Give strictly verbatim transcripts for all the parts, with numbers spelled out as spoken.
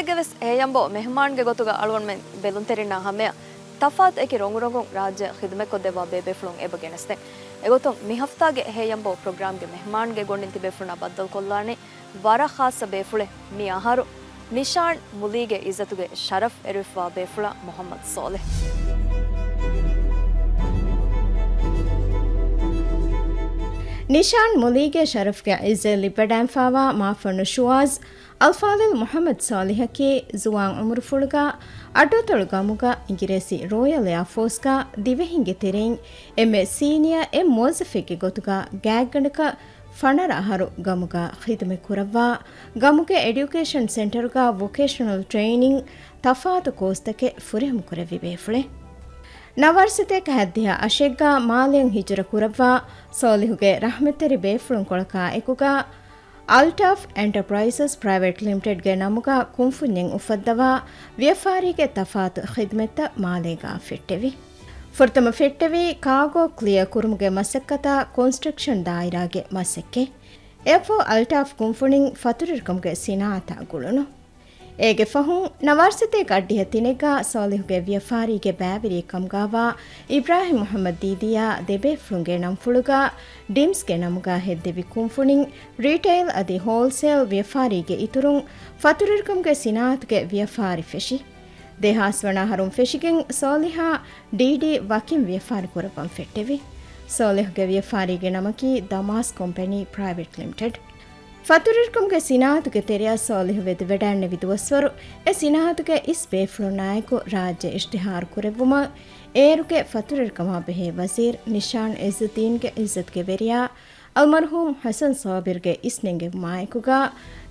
ގެ ވެސް ހޭޔަނބޯ މެހުމާންގެ ގޮތުގަ އަޅުގަނޑުމެން ބެލުންތެރިންނާ ހަމަޔަށް ތަފާތު އެކި ރޮނގުރޮނގުން ރާއްޖެ ޚިދުމަތްކޮށްދެއްވާ ބޭބޭފުޅުން އެބަ ގެނެސްދެން. އެގޮތުން މި ހަފްތާގެ ހޭޔަނބޯ ޕްރޮގްރާމްގެ މެހުމާންގެ ގޮނޑިން ތިބޭފުޅުންނާ ބައްދަލުކޮށްލާނީ ވަރަށް ޚާއްޞަ ބޭފުޅެއް، މި އަހަރު ނިޝާން މުލީގެ އިއްޒަތުގެ ޝަރަފް އެރުވިފަވާ ބޭފުޅާ މުޙައްމަދު ޞާލިޙް. ނިޝާން މުލީގެ ޝަރަފްގެ އިއްޒަތް ލިބިވަޑައިފަވާ މާފަންނު ޝުވާޒް އަލްފާޟިލް މުޙައްމަދު ޞާލިޙަކީ ޒުވާން އުމުރުފުޅުގަ އައްޑުއަތޮޅު ގަމުގަ އިނގިރޭސި ރޯޔަލް އެއާފޯސްގަ ދިވެހިންގެ ތެރެއިން އެންމެ ސީނިއާ އެއް މުވައްޒަފެއްގެ ގޮތުގަ ގާތްގަނޑަކަށް ފަނަރަ އަހަރު ގަމުގަ ޚިދުމަތް ކުރައްވާ، ގަމުގެ އެޑިއުކޭޝަން ސެންޓަރުގަ ވޮކޭޝަނަލް ޓްރެއިނިން ތަފާތު ކޯސްތަކެއް ފުރިހަމަކުރެއްވި ބޭފުޅެއް. ނަވާރަ ސަތޭކަ ހަތްދިހަ އަށެއްގަ މާލެއަށް ހިޖުރަ ކުރައްވާ ޞާލިޙުގެ ރަޙްމަތްތެރި ބޭފުޅުންކޮޅަކާ އެކުގަ އަލްޓާފް އެންޓަޕްރައިޒަސް ޕްރައިވެޓް ލިމިޓެޑްގެ ނަމުގަ ކުންފުންޏެއް އުފައްދަވާ ވިޔަފާރީގެ ތަފާތު ޚިދުމަތްތައް މާލޭގަ ފެއްޓެވި. ފުރަތަމަ ފެއްޓެވީ ކާގޯ ކްލިއަރ ކުރުމުގެ މަސައްކަތާ ކޮންސްޓްރަކްޝަން ދާއިރާގެ މަސައްކަތް. އެއަށްފަހު އަލްޓާފް ކުންފުނިން ފަތުރުވެރިކަމުގެ ސިނާއަތާ ގުޅުނު. އޭގެ ފަހުން ނަވާރަ ސަތޭކަ އަށްޑިހަ ތިނެއްގަ ޞާލިޙުގެ ވިޔަފާރީގެ ބައިވެރިއެއް ކަމުގައިވާ އިބްރާހިމް މުޙައްމަދު ދީދީއާ ދެބޭފުޅުންގެ ނަންފުޅުގަ ޑިމްސްގެ ނަމުގަ ހެއްދެވި ކުންފުނިން ރީޓެއިލް އަދި ހޯލްސޭލް ވިޔަފާރީގެ އިތުރުން ފަތުރުވެރިކަމުގެ ސިނާއަތުގެ ވިޔަފާރި ފެށި. ދެހާސް ވަނަ އަހަރުން ފެށިގެން ޞާލިޙާ ޑީޑީ ވަކިން ވިޔަފާރި ކުރައްވަން ފެއްޓެވި. ޞާލިޙުގެ ވިޔަފާރީގެ ނަމަކީ ދަމާސް ކޮމްޕެނީ ޕްރައިވެޓް ލިމިޓެޑް. ފަތުރުވެރިކަމުގެ ސިނާއަތުގެ ތެރެއަށް ޞާލިޙު ވެދެވަޑައިންނެވި ދުވަސްވަރު، އެ ސިނާއަތުގެ އިސް ބޭފުޅުންނާއެކު ރާއްޖެ އިޝްތިހާރު ކުރެއްވުމަށް، އޭރުގެ ފަތުރުވެރިކަމާ ބެހޭ ވަޒީރު ނިޝާން އިއްޒުއްދީންގެ އިއްޒަތުގެ ވެރިޔާ އަލްމަރްޙޫމް ޙަސަން ޞާބިރްގެ އިސްނެންގެވުމާއެކުގަ،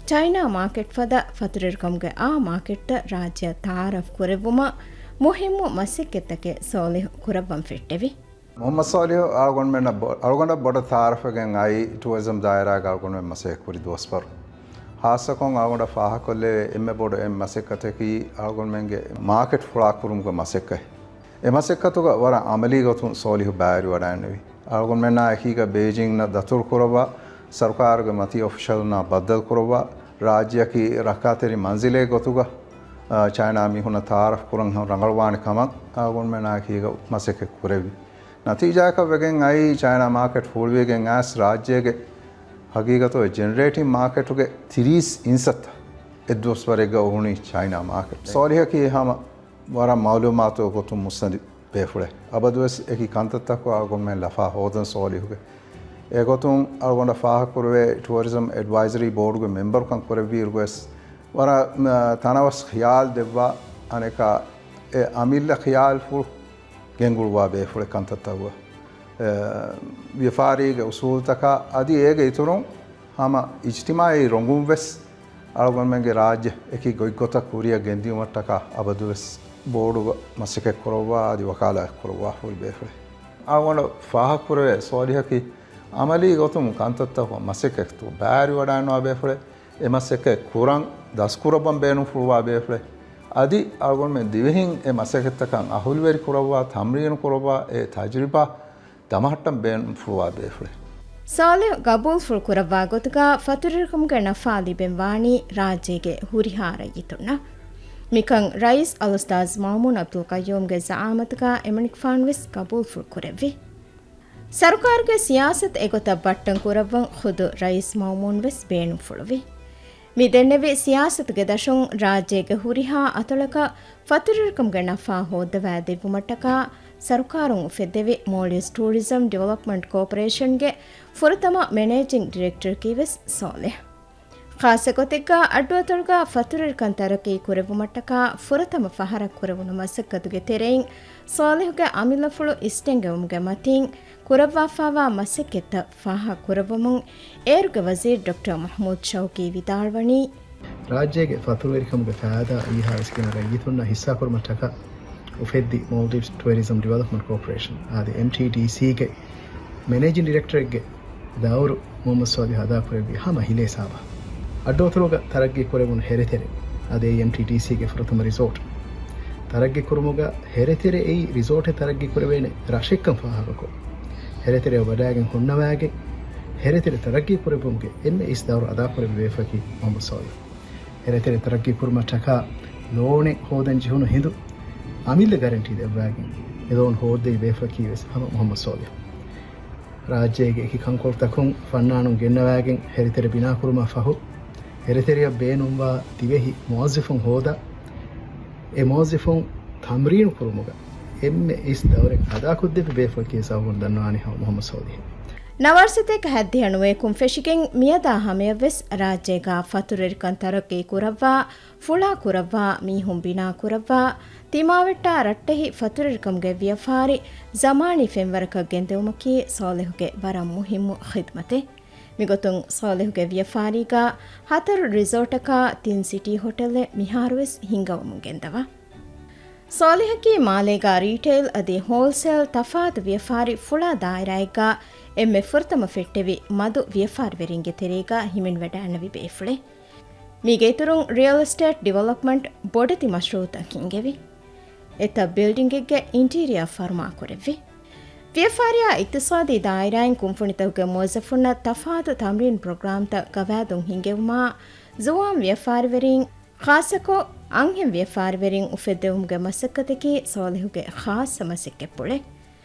ޗައިނާ މާކެޓް ފަދަ ފަތުރުވެރިކަމުގެ އާ މާކެޓްތައް ރާއްޖެއަށް ތައާރަފް ކުރެއްވުމަށް މުހިއްމު މަސައްކަތްތަކެއް ޞާލިޙު ކުރައްވަން ފެއްޓެވި. މުޙައްމަދު ޞާލިޙު އަޅުގަނޑުމެންނަށް ބޮ-، އަޅުގަނޑަށް ބޮޑަށް ތައާރަފްވެގެން އައީ ޓުއަރިޒަމް ދާއިރާގަ އަޅުގަނޑުމެން މަސައްކަތް ކުރި ދުވަސްވަރު. ޚާއްޞަކޮށް އަޅުގަނޑަށް ފާހަގަކޮށްލެވޭ އެންމެ ބޮޑު އެއް މަސައްކަތަކީ އަޅުގަނޑުމެންގެ މާކެޓް ފުޅާކުރުމުގެ މަސައްކަތް. އެ މަސައްކަތުގަ ވަރަށް އަމަލީ ގޮތުން ޞާލިޙު ބައިވެރިވަޑައިންނެވި. އަޅުގަނޑުމެންނާ އެކީގަ ބެއިޖިންއަށް ދަތުރު ކުރައްވާ، ސަރުކާރުގެ މަތީ އޮފިޝަލުންނާ ބައްދަލު ކުރައްވާ، ރާއްޖެއަކީ ރައްކާތެރި މަންޒިލެއް ގޮތުގަ، އާ، ޗައިނާ މީހުންނަށް ތައާރަފް ކުރަން ރަނގަޅުވާނެ ކަމަށް އަޅުގަނޑުމެންނާ އެކީގަ މަސައްކަތް ކުރެއްވި. ނަތީޖާއަކަށް ވެގެން އައީ ޗައިނާ މާކެޓް ފުޅުވިގެން އައިސް ރާއްޖޭގެ ހަގީގަތުގަ ޖެނެރޭޓިން މާކެޓުގެ ތިރީސް އިންސައްތަ އެއްދުވަސްވަރެއްގަ އުޅުނީ ޗައިނާ މާކެޓް. ޞާލިޙަކީ ހަމަ ވަރަށް މައުލޫމާތު ގޮތުން މުއްސަނދި ބޭފުޅެއް. އަބަދުވެސް އެކި ކަންތައްތަކު އަޅުގަނޑުމެން ލަފާ ހޯދަން ޞާލިޙުގެ. އެގޮތުން އަޅުގަނޑަށް ފާހަގަކުރެވޭ ޓުއަރިޒަމް އެޑްވައިޒަރީ ބޯޑުގެ މެމްބަރުކަން ކުރެއްވިއިރުވެސް ވަރަށް، މަ، ތަނަވަސް ޚިޔާލް ދެއްވާ، އަނެކާ އެ އަމިއްލަ ޚިޔާލްފުޅު ގެންގުޅުއްވާ ބޭފުޅެއް ކަންތައްތަކުގަ، އެ، ވިޔަފާރީގެ އުސޫލުތަކާ އަދި އޭގެ އިތުރުން ހަމަ އިޖްތިމާޢީ ރޮނގުން ވެސް އަޅުގަނޑުމެންގެ ރާއްޖެ އެކި ގޮތްގޮތަށް ކުރިއަށް ގެންދިއުމަށްޓަކާ އަބަދުވެސް ބޯޑުގަ މަސައްކަތް ކުރައްވާ އަދި ވަކާލާތް ކުރައްވާ ހުރި ބޭފުޅެއް. އަޅުގަނޑަށް ފާހަގަކުރެވޭ ޞާލިޙަކީ އަމަލީ ގޮތުން ކަންތައްތަކުގަ މަސައްކަތް ބައިވެރިވަޑައިންނަވާ ބޭފުޅެއް. އެ މަސައްކަތް ކުރަން ދަސްކުރައްވަން ބޭނުންފުޅުވާ ބޭފުޅެއް. އަދި އަޅުގަނޑުމެން ދިވެހިން އެ މަސައްކަތްތަކަށް އަހުލުވެރި ކުރައްވާ، ތަމްރީނު ކުރައްވާ، އެ ތަޖުރިބާ ދަމަހައްޓަން ބޭނުންފުޅުވާ ބޭފުޅެއް. ޞާލިޙު ގަބޫލުފުޅު ކުރައްވާ ގޮތުގަ ފަތުރުވެރިކަމުގެ ނަފާ ލިބެން ވާނީ ރާއްޖޭގެ ހުރިހާ ރައްޔިތުންނަށް. މިކަން ރައީސް އަލްއުސްތާޛް މައުމޫން އަބްދުލް ޤައްޔޫމްގެ ޒަޢާމަތުގަ އެމަނިކުފާނު ވެސް ގަބޫލުފުޅު ކުރެއްވި. ސަރުކާރުގެ ސިޔާސަތު އެގޮތަށް ބައްޓަން ކުރައްވަން ޚުދު ރައީސް މައުމޫން ވެސް ބޭނުންފުޅުވި. މި ދެންނެވި ސިޔާސަތުގެ ދަށުން ރާއްޖޭގެ ހުރިހާ އަތޮޅަކަށް ފަތުރުވެރިކަމުގެ ނަފާ ހޯއްދަވާ ދެއްވުމަށްޓަކާ ސަރުކާރުން އުފެއްދެވި މޯލްޑިވްސް ޓޫރިޒަމް ޑިވެލޮޕްމަންޓް ކޯޕަރޭޝަންގެ ފުރަތަމަ މެނޭޖިންގ ޑިރެކްޓަރަކީ ވެސް ޞާލިޙް. ޚާއްޞަ ގޮތެއްގަ އައްޑުއަތޮޅުގަ ފަތުރުވެރިކަން ތަރައްޤީ ކުރެއްވުމަށްޓަކާ ފުރަތަމަ ފަހަރަށް ކުރެވުނު މަސައްކަތުގެ ތެރެއިން ޞާލިޙުގެ އަމިއްލަފުޅު އިސްނެންގެވުމުގެ މަތީން ކުރައްވާފައިވާ މަސައްކަތްތައް ފާހަގަކުރައްވަމުން އޭރުގެ ވަޒީރު ޑޮކްޓަރ މަޙްމޫދު ޝައުޤީ ވިދާޅުވަނީ، ރާއްޖޭގެ ފަތުރުވެރިކަމުގެ ފައިދާ އީހާވެސް ގިނަ ރައްޔިތުންނަށް ހިއްސާކުރުމަށްޓަކާ އުފެއްދި މޯލްޑިވްސް ޓުއަރިޒަމް ޑިވެލޮޕްމަންޓް ކޯޕަރޭޝަން އަދި އެމްޓީޑީސީގެ މެނޭޖިން ޑިރެކްޓަރެއްގެ ދައުރު މުޙައްމަދު ޞާލިޙް އަދާކުރެއްވީ ހަމަ ހިލޭ ހިސާބަށް. އައްޑުއަތޮޅުގަ ތަރައްގީ ކުރެވުނު ހެރެތެރެ އަދި އެމްޓީޑީސީގެ ފުރަތަމަ ރިސޯޓް ތަރައްގީ ކުރުމުގަ ހެރެތެރެ އެއީ ރިސޯޓެއް ތަރައްގީ ކުރެވޭނެ ރަށެއްކަން ފާހަގަކޮށް، ހެރެތެރެއަށް ވަޑައިގެން ހުންނަވައިގެން ހެރެތެރެ ތަރައްގީ ކުރެއްވުމުގެ އެންމެ އިސް ދައުރު އަދާކުރެއްވި ބޭފުޅަކީ މުޙައްމަދު ޞާލިޙް. އެރޭތެރެ ތަރައްގީ ކުރުމަށްޓަކާ ލޯނެއް ހޯދަން ޖެހުނު ހިނދު، އަމިއްލަ ގަރެންޓީ ދެއްވާގެން އެ ލޯން ހޯއްދެވި ބޭފުޅަކީ ވެސް ހަމަ މުހައްމަދު ސޯލިހު. ރާއްޖޭގެ އެކި ކަންކޮޅުތަކުން ފަންނާނުން ގެންނަވާގެން އެރޭތެރެ ބިނާކުރުމަށް ފަހު، އެރޭތެރެއަށް ބޭނުންވާ ދިވެހި މުވައްޒަފުން ހޯދާ، އެ މުވައްޒަފުން ތަމްރީނު ކުރުމުގަ އެންމެ އިސް ދައުރެއް އަދާކޮށްދެއްވި ބޭފުޅަކީ ސަބަބުން ދަންނަވާނީ ހަމަ މުހައްމަދު ސޯލިހު. ނަވާރަސަތޭކަ ހައްދިހަ ނުވައަކުން ފެށިގެން މިއަދާ ހަމަޔަށްވެސް ރާއްޖޭގަ ފަތުރުވެރިކަން ތަރައްގީ ކުރައްވާ، ފުޅާ ކުރައްވާ، މީހުން ބިނާ ކުރައްވާ، ތިމާވެއްޓާ ރައްޓެހި ފަތުރުވެރިކަމުގެ ވިޔަފާރި ޒަމާނީ ފެންވަރަކަށް ގެންދެވުމަކީ ސޯލިހުގެ ވަރަށް މުހިއްމު ޚިދްމަތެއް. މިގޮތުން ސޯލިހުގެ ވިޔަފާރީގަ ހަތަރު ރިސޯޓަކާ ތިން ސިޓީ ހޮޓެލެއް މިހާރުވެސް ހިންގަވަމުން ގެންދަވާ. ސޯލިހަކީ މާލޭގަ ރީޓެއިލް އަދި ހޯލްސޭލް ތަފާތު ވިޔަފާރި ފުޅާ ދާއިރާއެއްގަ އެންމެ ފުރަތަމަ ފެއްޓެވި މަދު ވިޔަފާރިވެރިންގެ ތެރޭގަ ހިމެނިވަޑައިގަންނެވި ބޭފުޅެއް. މީގެ އިތުރުން ރިއަލް އެސްޓޭޓް ޑިވެލޮޕްމަންޓް ބޮޑެތި މަޝްރޫއުތައް ހިންގެވި. އެތައް ބިލްޑިންގެއްގެ އިންޓީރިއާ ފަރުމާކުރެއްވި. ވިޔަފާރިއާ އިޤްތިޞާދީ ދާއިރާއިން ކުންފުނިތަކުގެ މުވައްޒަފުންނަށް ތަފާތު ތަމްރީން ޕްރޮގްރާމްތައް ގަވާއިދުން ހިންގެވުމާ، ޒުވާން ވިޔަފާރިވެރިން، ޚާއްޞަކޮށް އަންހެން ވިޔަފާރިވެރިން އުފެއްދެވުމުގެ މަސައްކަތަކީ ސޯލިހުގެ ޚާއްޞަ މަސައްކަތްޕުޅެއް.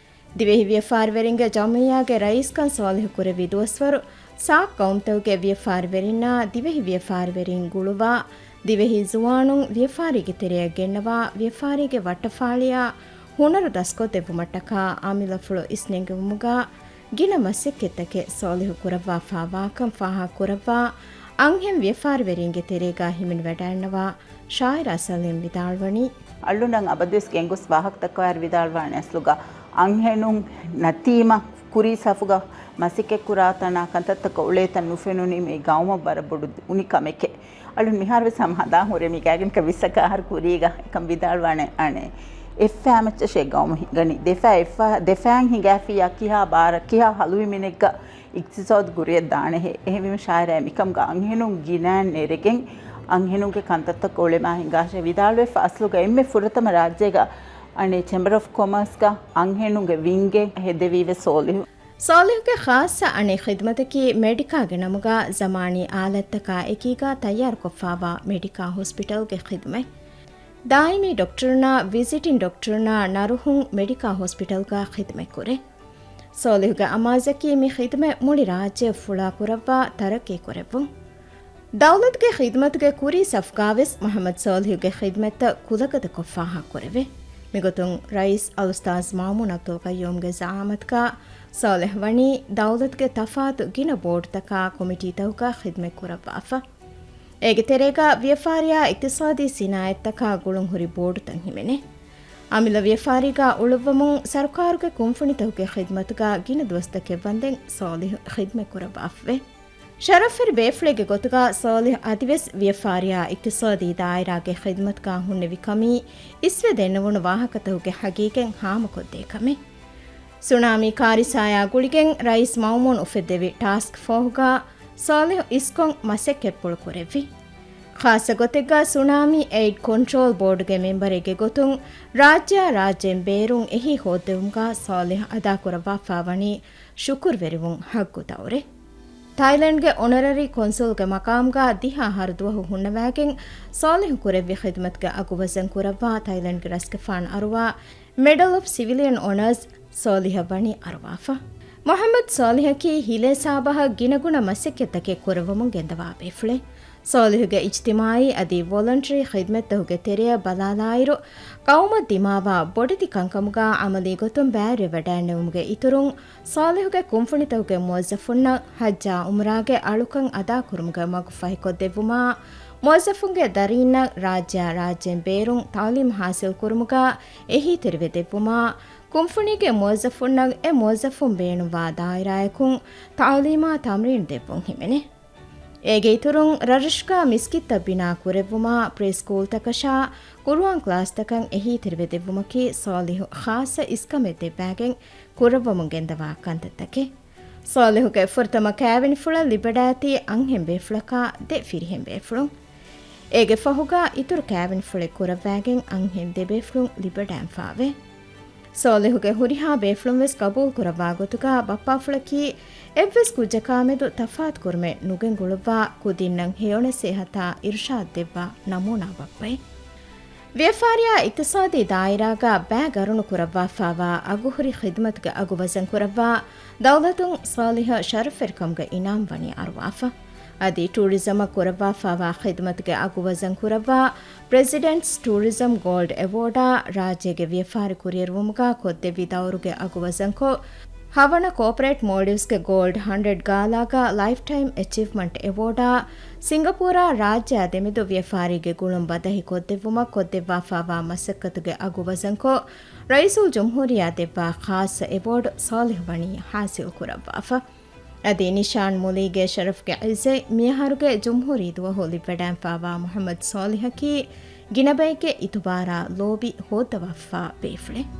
ދިވެހި ވިޔަފާރިވެރިންގެ ޖަމްޢިއްޔާގެ ރައީސްކަން ސޯލިހު ކުރެއްވި ދުވަސްވަރު، ސާކް ޤައުމުތަކުގެ ވިޔަފާރިވެރިންނާ ދިވެހި ވިޔަފާރިވެރިން ގުޅުވާ، ދިވެހި ޒުވާނުން ވިޔަފާރީގެ ތެރެއަށް ގެންނަވާ، ވިޔަފާރީގެ ވައްޓަފާޅިއާ ހުނަރު ދަސްކޮށްދެއްވުމަށްޓަކާ އަމިއްލަފުޅު އިސްނެންގެވުމުގަ ގިނަ މަސައްކަތްތަކެއް ސޯލިހު ކުރައްވާފާވާކަން ފާހަގަކުރައްވާ، އަންހެން ވިޔަފާރިވެރިންގެ ތެރޭގަ ހިމެނިވަޑައިގަންނަވާ ޝާއިރާ ސަލީމް ވިދާޅުވަނީ، އަޅުގަނޑަށް އަބަދުވެސް ގެންގޮސް ވާހަކަދައްކަވާއިރު ވިދާޅުވާނެ އަސްލުގަ އަންހެނުން ނަތީމަ ކުރީ ސަފުގަ މަސައްކަތްކުރާ ތަނާ ކަންތައްތަކަށް އުޅޭތަން ނުފެނުނީމަ އެ ގައުމަށް ވަރަށް ބޮޑު އުނިކަމެކޭ. އަޅުން މިހާރުވެސް ހަމަ ހަނދާން ހުރޭ މި ގާތްގަނޑަކަށް ވިއްސަކަށް އަހަރު ކުރީގަ އެކަން ވިދާޅުވާނެ އަނެއް. އެއްފައި މައްޗަށޭ ގައުމު ހިނގަނީ. ދެފައި އެއްފަ-، ދެފައިން ހިނގާފިއްޔާ ކިހާ ބާރަށް ކިހާ ހަލުވި މިނެއްގަ އިޤްތިޞާދު ކުރިއަށް ދާނެހޭ. އެހެންވީމަ ޝާއިރާ މިކަމުގަ އަންހެނުން ގިނައިން ނެރެގެން އަންހެނުންގެ ކަންތައްތައް އުޅެމާ ހިނގާށޭ. ވިދާޅުވެފަ އަސްލުގަ އެންމެ ފުރަތަމަ ރާއްޖޭގަ އަނެއް ޗެމްބަރ އޮފް ކޮމާސްގަ އަންހެނުންގެ ވިންގެއް ހެދެވީވެސް ސޯލިހު. ސޯލިހުގެ ޚާއްޞަ އަނެއް ޚިދްމަތަކީ މެޑިކާގެ ނަމުގަ ޒަމާނީ އާލަތްތަކާ އެކީގަ ތައްޔާރުކޮށްފާވާ މެޑިކާ ހޮސްޕިޓަލްގެ ޚިދުމަތް. ދާއިމީ ޑޮކްޓަރުންނާ ވިޒިޓިން ޑޮކްޓަރުންނާ ނަރުހުން މެޑިކާ ހޮސްޕިޓަލްގަ ޚިދުމަތްކުރޭ. ސޯލިހުގެ އަމާޒަކީ މި ޚިދުމަތް މުޅި ރާއްޖެއަށް ފުޅާކުރައްވާ ތަރައްޤީކުރެއްވުން. ދައުލަތުގެ ޚިދުމަތުގެ ކުރީ ސަފުގަވެސް މުޙައްމަދު ސޯލިހުގެ ޚިދުމަތްތައް ކުލަގަދަކޮށް ފާހަގަކުރެވޭ. މިގޮތުން ރައީސް އަލްއުސްތާޛު މައުމޫން ޢަބްދުލްޤައްޔޫމްގެ ޒަޢާމަތުގަ ސޯލިހު ވަނީ ދައުލަތުގެ ތަފާތު ގިނަ ބޯޑުތަކާ ކޮމިޓީތަކުގަ ޚިދުމަތް ކުރައްވާފަ. އޭގެ ތެރޭގަ ވިޔަފާރިއާ އިޤްތިޞާދީ ސިނާއަތްތަކާ ގުޅުންހުރި ބޯޑުތައް ހިމެނޭ. އަމިއްލަ ވިޔަފާރީގަ އުޅުއްވަމުން ސަރުކާރުގެ ކުންފުނިތަކުގެ ޚިދުމަތުގަ ގިނަ ދުވަސްތަކެއް ވަންދެން ސޯލިހު ޚިދުމަތް ކުރައްވާފަވޭ. ޝަރަފްވެރި ބޭފުޅެއްގެ ގޮތުގަ ސޯލިހު އަދިވެސް ވިޔަފާރިއާ އިޤްތިޞާދީ ދާއިރާގެ ޚިދުމަތުގަ ހުންނެވި ކަމީ އިސްވެ ދެންނެވުނު ވާހަކަތަކުގެ ހަގީގަތް ހާމަކޮށްދޭ ކަމެއް. ސުނާމީ ކާރިސާޔާ ގުޅިގެން ރައީސް މައުމޫން އުފެއްދެވި ޓާސްކް ފޯހުގަ ސޯލިހު އިސްކޮށް މަސައްކަތްޕުޅު ކުރެއްވި. ޚާއްޞަ ގޮތެއްގަ ސުނާމީ އެއިޑް ކޮންޓްރޯލް ބޯޑުގެ މެމްބަރެއްގެ ގޮތުން ރާއްޖެއާ ރާއްޖޭން ބޭރުން އެހީ ހޯއްދެވުމުގަ ސޯލިހު އަދާކުރައްވާފަވަނީ ޝުކުރުވެރިވުން ހައްގު ދައުރެއް. ތައިލެންޑްގެ އޮނަރަރީ ކޮންސުލްގެ މަޤާމުގަ ދިހަ އަހަރު ދުވަހު ހުންނަވައިގެން ސޯލިހު ކުރެއްވި ޚިދުމަތުގެ އަގު ވަޒަން ކުރައްވާ ތައިލެންޑްގެ ރަސްގެފާނު އަރުވާ މެޑަލް އޮފް ސިވިލިއަން އޮނާސް ސޯލިހަށް ވަނީ އަރުވާފަ. މުޙައްމަދު ސޯލިހަކީ ހިލޭ ސާބަހަށް ގިނަގުނަ މަސައްކަތްތަކެއް ކުރައްވަމުން ގެންދަވާ ބޭފުޅެއް. ސޯލިހުގެ އިޖްތިމާޢީ އަދި ވޮލަންޓަރީ ޚިދުމަތްތަކުގެ ތެރެއަށް ބަލާލާއިރު، ޤައުމަށް ދިމާވާ ބޮޑެތި ކަންކަމުގަ ޢަމަލީ ގޮތުން ބައިވެރިވެވަޑައިނެވުމުގެ އިތުރުން، ސޯލިހުގެ ކުންފުނިތަކުގެ މުވައްޒަފުންނަށް ޙައްޖާ ޢުމްރާގެ އަޅުކަން އަދާކުރުމުގެ މަގު ފަހިކޮށްދެއްވުމާ، މުވައްޒަފުންގެ ދަރީންނަށް ރާއްޖެއާ ރާއްޖޭން ބޭރުން ތަޢުލީމު ޙާޞިލްކުރުމުގަ އެހީތެރިވެ ދެއްވުމާ، ކުންފުނީގެ މުވައްޒަފުންނަށް އެ މުވައްޒަފުން ބޭނުންވާ ދާއިރާއަކުން ތަޢުލީމާ ތަމްރީނު ދެއްވުން ހިމެނޭ. އޭގެ އިތުރުން، ރަށްރަށުގަ މިސްކިތްތައް ބިނާ ކުރެއްވުމާ، ޕްރީ ސްކޫލްތަކަށާ ޤުރުއާން ކްލާސްތަކަށް އެހީތެރިވެ ދެއްވުމަކީ ސޯލިހު ޚާއްޞަ އިސްކަމެއް ދެއްވާގެން ކުރައްވަމުން ގެންދަވާ ކަންތައްތަކެއް. ސޯލިހުގެ ފުރަތަމަ ކައިވެނިފުޅަށް ލިބިވަޑައިގަތީ އަންހެން ބޭފުޅަކާ ދެ ފިރިހެން ބޭފުޅުން. އޭގެ ފަހުގަ އިތުރު ކައިވެނިފުޅެއް ކުރައްވާގެން އަންހެން ދެ ބޭފުޅުން ލިބިވަޑައިގެންފާވޭ. ސޯލިހުގެ ހުރިހާ ބޭފުޅުން ވެސް ގަބޫލު ކުރައްވާ ގޮތުގަ ބައްޕާފުޅަކީ އެއްވެސް ކުއްޖަކާމެދު ތަފާތު ކުރުމެއް ނުގެންގުޅުއްވާ ކުދިންނަށް ހެޔޮ ނަސޭހަތާ އިރުޝާދު ދެއްވާ ނަމޫނާ ބައްޕައެއް. ވިޔަފާރިއާ އިޤްތިޞާދީ ދާއިރާގަ ބައި ގަރުނު ކުރައްވާފާވާ އަގުހުރި ޚިދުމަތުގެ އަގު ވަޒަން ކުރައްވާ ދައުލަތުން ސޯލިހަށް ޝަރަފްވެރިކަމުގެ އިނާމް ވަނީ އަރުވާފަ. އަދި ޓޫރިޒަމަށް ކުރައްވާފާވާ ޚިދުމަތުގެ އަގު ވަޒަން ކުރައްވާ ޕްރެޒިޑެންޓްސް ޓޫރިޒަމް ގޯލްޑް އެވޯޑާ ރާއްޖޭގެ ވިޔަފާރި ކުރިއެރުވުމުގަ ކޮށްދެއްވި ދައުރުގެ އަގު ވަޒަންކޮށް، ހަވަނަ ކޯޕަރޭޓް މޯލްޑިވްސްގެ ގޯލްޑް ހަންޑްރެޑް ގާލާގަ ލައިފްޓައިމް އެޗީވްމަންޓް އެވޯޑާ، ސިންގަޕޫރާ ރާއްޖެއާ ދެމެދު ވިޔަފާރީގެ ގުޅުން ބަދަހި ކޮށްދެއްވުމަށް ކޮށްދެއްވާފާވާ މަސައްކަތުގެ އަގު ވަޒަންކޮށް، ރައީސުލްޖުމްހޫރިއްޔާ ދެއްވާ ޚާއްޞަ އެވޯޑް ސޯލިހް ވަނީ ހާސިލް ކުރައްވާފަ. އަދި ނިޝާން މުލީގެ ޝަރަފްގެ އިއްޒަތް މިއަހަރުގެ ޖުމްހޫރީ ދުވަހު ލިބިވަޑައިންފާވާ މުޙައްމަދު ސޯލިހަކީ ގިނަބައެއްގެ އިތުބާރާ ލޯބި ހޯއްދަވާފާ ބޭފުޅެއް.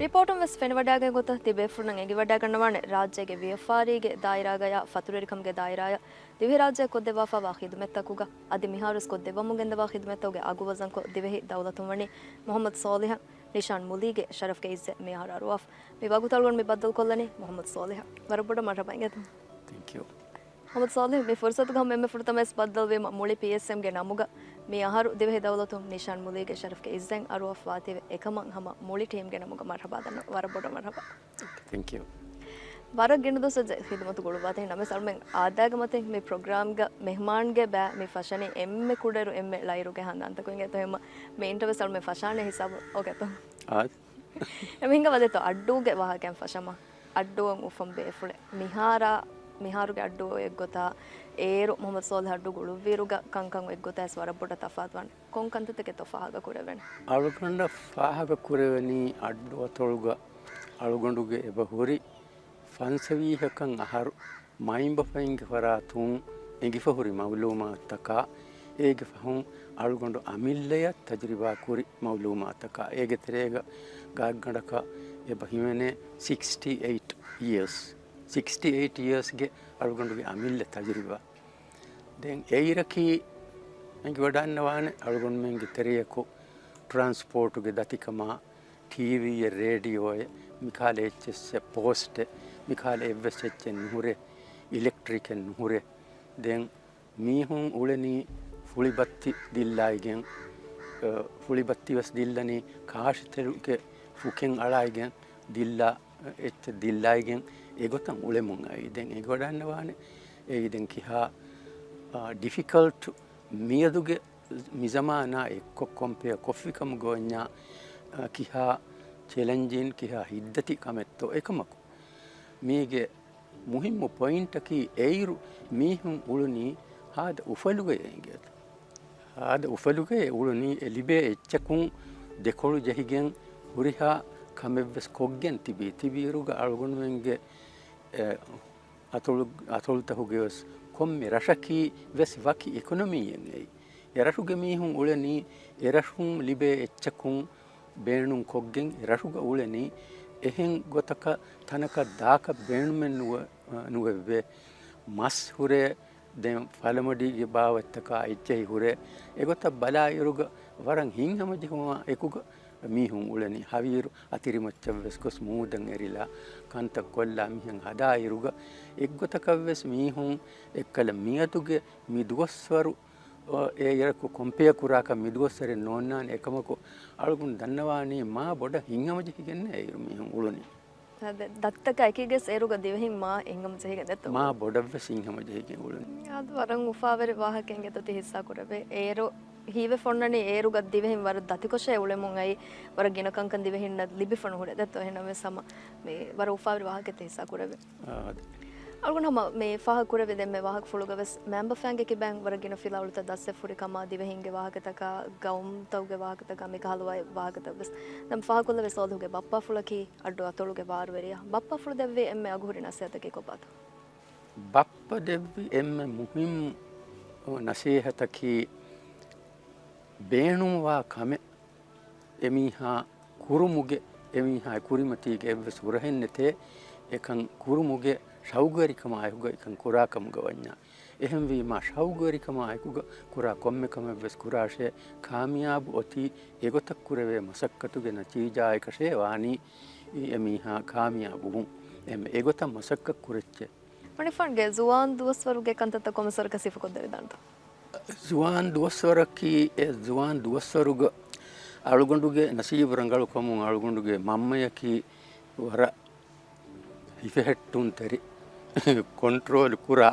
ރިޕޯޓުން ވެސް ފެނިވަޑައިގެން ގޮތަށް ތިބޭފުޅުންނަށް އެނގިވަޑައިގަންނަވާނެ، ރާއްޖޭގެ ވިޔަފާރީގެ ދާއިރާގަޔާ ފަތުރުވެރިކަމުގެ ދާއިރާޔަށް ދިވެހިރާއްޖެ ކޮށްދެއްވާފާވާ ޚިދުމަތްތަކުގަ އަދި މިހާރުވެސް ކޮށްދެއްވަމުން ގެންދަވާ ޚިދުމަތްތަކުގެ އަގު ވަޒަންކޮށް ދިވެހި ދައުލަތުން ވަނީ މުޙައްމަދު ސޯލިހަށް ނިޝާން މުލީގެ ޝަރަފްގެ އިއްޒަތް މިއަހަރު އަރުވާފަ. މި ވަގުތު އަޅުގަނޑު މި ބައްދަލުކޮށްލަނީ މުޙައްމަދު ސޯލިހަށް. ވަރަށް ބޮޑަށް މަރްޙަބާ އިނގޭތޯ. ތެންކް ޔޫ. މުޙައްމަދު ސޯލިހް، މި ފުރުސަތުގަ ހަމަ އެންމެ ފުރަތަމަވެސް ބައްދަލުވީމަ މުޅި ޕީއެސްއެމްގެ ނަމުގަ މި އަހަރު ދިވެހި ދައުލަތުން ނިޝާން މުލީގެ ޝަރަފްގެ އިއްޒަތް އަރުވާފަ ވާތީވެ އެކަމަށް ހަމަ މުޅި ޓީމްގެ ނަމުގަ މަރްޙަބާ ދަންނަ. ވަރަށް ބޮޑަށް މަރްޙަބާ. ތެންކް ޔޫ. ވަރަށް ގިނަ ދުވަސް ޚިދުމަތު ގުޅުއްވާތީ ނަމަވެސް އަޅުމެން އާދައިގެ މަތިން މި ޕްރޮގްރާމްގަ މެހްމާންގެ ބައި މި ފަށަނީ އެންމެ ކުޑައިރު އެންމެ ޅައިރުގެ ހަނދާންތަކުން އިނގޭތޯ. އެހެންމަ މި އިންޓަވިއު އަޅުމެން ފަށާނެ ހިސާބު އޯކޭތޯ. އާ. އެމީހުންގެ ވަދެތޯ އައްޑޫގެ ވާހަކައިން ފަށަމާ. އައްޑޫއަށް އުފަން ބޭފުޅެއް. މިހާރާ، މިހާރުގެ އައްޑޫ އެއްގޮތާ، އޭރު މުޙައްމަދު ސޯލިހް އައްޑޫ ގުޅުއްވިއިރުގަ ކަންކަން އެއްގޮތާ ވެސް ވަރަށް ބޮޑަށް ތަފާތުވާނެ. ކޮން ކަންތައްތަކެއްތޯ ފާހަގަ ކުރެވެނީ؟ އަޅުގަނޑަށް ފާހަގަ ކުރެވެނީ އައްޑު އަތޮޅުގަ އަޅުގަނޑުގެ އެބަ ހުރި ފަންސަވީހަކަށް އަހަރު މައިންބަފައިންގެ ފަރާތުން އެނގިފަ ހުރި މައުލޫމާތުތަކާ، އޭގެ ފަހުން އަޅުގަނޑު އަމިއްލަޔަށް ތަޖުރިބާ ކުރި މައުލޫމާތުތަކާ، އޭގެ ތެރޭގަ ގާތްގަނޑަކަށް އެބަ ހިމެނޭ ސިކްސްޓީ އެއިޓް އިޔާސް، ސިކްސްޓީ އެއިޓް އިޔާސްގެ އަޅުގަނޑުގެ އަމިއްލަ ތަޖުރިބާ. ދެން އެއިރަކީ އެނގިވަޑައިގަންނަވާނެ އަޅުގަނޑުމެންގެ ތެރެޔަކު ޓްރާންސްޕޯޓުގެ ދަތިކަމާ، ޓީވީއެއް، ރޭޑިއޯއެއް، މިކާލެ އެއްޗެއްސެއް ޕޯސްޓެއް، މިކާލެ އެއްވެސް އެއްޗެއް ނުހުރޭ، އިލެކްޓްރިކެއް ނުހުރޭ. ދެން މީހުން އުޅެނީ ފުޅިބައްތި ދިއްލައިގެން، އަ، ފުޅިބައްތިވެސް ދިއްލަނީ ކާށިތެލުގެ ފުކެއް އަޅައިގެން ދިއްލާ، އެއްޗެއް ދިއްލައިގެން އެގޮތަށް އުޅެމުން އައި. ދެން އެނގިވަޑައިގަންނަވާނެ އެއީ ދެން ކިހާ، އާ، ޑިފިކަލްޓް މިއަދުގެ މިޒަމާނާ އެއްކޮށް ކޮމްޕެއާ ކޮށްފި ކަމުގަ ވަންޏާ، އާ، ކިހާ ޗެލެންޖިން ކިހާ ހިތްދަތި ކަމެއްތޯ އެކަމަކު. މީގެ މުހިއްމު ޕޮއިންޓަކީ އެއިރު މީހުން އުޅުނީ ހާދަ އުފަލުގައޭ އިނގޭތަ؟ ހާދަ އުފަލުގައޭ އުޅުނީ އެ ލިބޭ އެއްޗަކުން ދެކޮޅު ޖެހިގެން ހުރިހާ ކަމެއްވެސް ކޮށްގެން ތިބީ. ތިބިއިރުގަ އަޅުގަނޑުމެންގެ، އެ، އަތޮޅު، އަތޮޅުތަކުގެވެސް ކޮންމެ ރަށަކީ ވެސް ވަކި އިކޮނޮމީއެއް އެއީ. އެ ރަށުގެ މީހުން އުޅެނީ އެ ރަށުން ލިބޭ އެއްޗަކުން ބޭނުން ކޮށްގެން އެ ރަށުގަ އުޅެނީ. އެހެން ގޮތަކަށް ތަނަކަށް ދާކަށް ބޭނުމެއް ނުވެ، ނުވެއްވޭ. މަސް ހުރޭ، ދެން ފަލަމަޑީގެ ބާވަތްތަކާ އެއްޗެހި ހުރޭ. އެގޮތަށް ބަލާއިރުގަ ވަރަށް ހިތްހަމަޖެހުމާ އެކުގަ މީހުން އުޅެނީ. ހަވީރު އަތިރިމައްޗަށްވެސް ގޮސް މޫދަށް އެރިލާ، ކަންތައް ކޮށްލާ މިހެން ހަދާއިރުގަ އެއްގޮތަކަށްވެސް މީހުން އެއްކަލަ މިއަދުގެ މި ދުވަސްވަރު އެއަށް ކޮމްޕެއާ ކުރާކަށް މިދުވަސްވަރެއް ނޯންނާނެ. އެކަމަކު، އަޅުގަނޑު ދަންނަވާނީ މާ ބޮޑަށް ހިތްހަމަޖެހިގެން އެއިރު މީހުން އުޅުނީ. އަދެ، ދަތިތަކާ އެކީގަސް އޭރުގަ ދިވެހިން މާ ހިތްހަމަޖެހިގެން ދެއްތޯ؟ މާ ބޮޑަށްވެސް ހިތްހަމަޖެހިގެން އުޅުނީ. އަދު ވަރަށް އުފާވެރި ވާހަކައެއް އިނގޭތޯ ތި ހިއްސާ ކުރެވޭ. އޭރު ހީވެފަ އޮންނަނީ އޭރުގަ ދިވެހިން ވަރަށް ދަތިކޮށޭ އުޅެމުން އައި، ވަރަށް ގިނަ ކަންކަން ދިވެހިންނަށް ލިބިފަ ނުހުރޭ ދެއްތޯ؟ އެހެންނަމަވެސް ހަމަ މި ވަރަށް އުފާވެރި ވާހަކައެއް ތި ހިއްސާ ކުރެވޭ. އާ، އަދެ. އަޅުގަނޑު ހަމަ މި ފާހަގަ ކުރެވި ދެންމެ ވާހަކަފުޅުގަވެސް މައިންބަފައިންގެ ކިބައިން ވަރަށް ގިނަ ފިލާވަޅުތައް ދަސްވެފަ ހުރި ކަމާ، ދިވެހިންގެ ވާހަކަތަކާ، ގައުމުތަކުގެ ވާހަކަތަކާ މިކަހަލަ ވާހަކަތައް ވެސް. ދެން ފާހަގަކޮށްލެވޭ ސޯލިހުގެ ބައްޕާފުޅަކީ އައްޑު އަތޮޅުގެ ބާރުވެރިޔާ. ބައްޕާފުޅު ދެއްވި އެންމެ އަގުހުރި ނަސޭހަތަކީ ކޮބާތޯ؟ ބައްޕަ ދެއްވި އެންމެ މުހިއްމު ނަސޭހަތަކީ ބޭނުންވާ ކަމެއް އެމީހާ ކުރުމުގެ، އެމީހާ ކުރިމަތީގެ އެއްވެސް ހުރަހެއް ނެތޭ، އެކަން ކުރުމުގެ ޝައުގުވެރިކަމާއެކުގަ އެކަން ކުރާކަމުގަ ވަންޏާ. އެހެންވީމާ، ޝައުގުވެރިކަމާ އެކުގަ ކުރާ ކޮންމެ ކަމެއްވެސް ކުރާށޭ، ކާމިޔާބު އޮތީ އެގޮތަށް ކުރެވޭ މަސައްކަތުގެ ނަތީޖާއަކަށޭ ވާނީ، އެމީހާ ކާމިޔާބުވުން. އެމް-، އެގޮތަށް މަސައްކަތް ކުރެއްޗޭ. މަނިފާންގެ ޒުވާން ދުވަސްވަރުގެ ކަންތައްތައް ކޮންމެސްވަރަކަށް ސިފަކޮށްދެވިދާނެތަ؟ ޒުވާން ދުވަސްވަރަކީ، އެ ޒުވާން ދުވަސްވަރުގަ އަޅުގަނޑުގެ ނަސީބު ރަނގަޅުކަމުން އަޅުގަނޑުގެ މަންމަޔަކީ ވަރަށް ހިފެހެއްޓުންތެރި، ކޮންޓްރޯލް ކުރާ،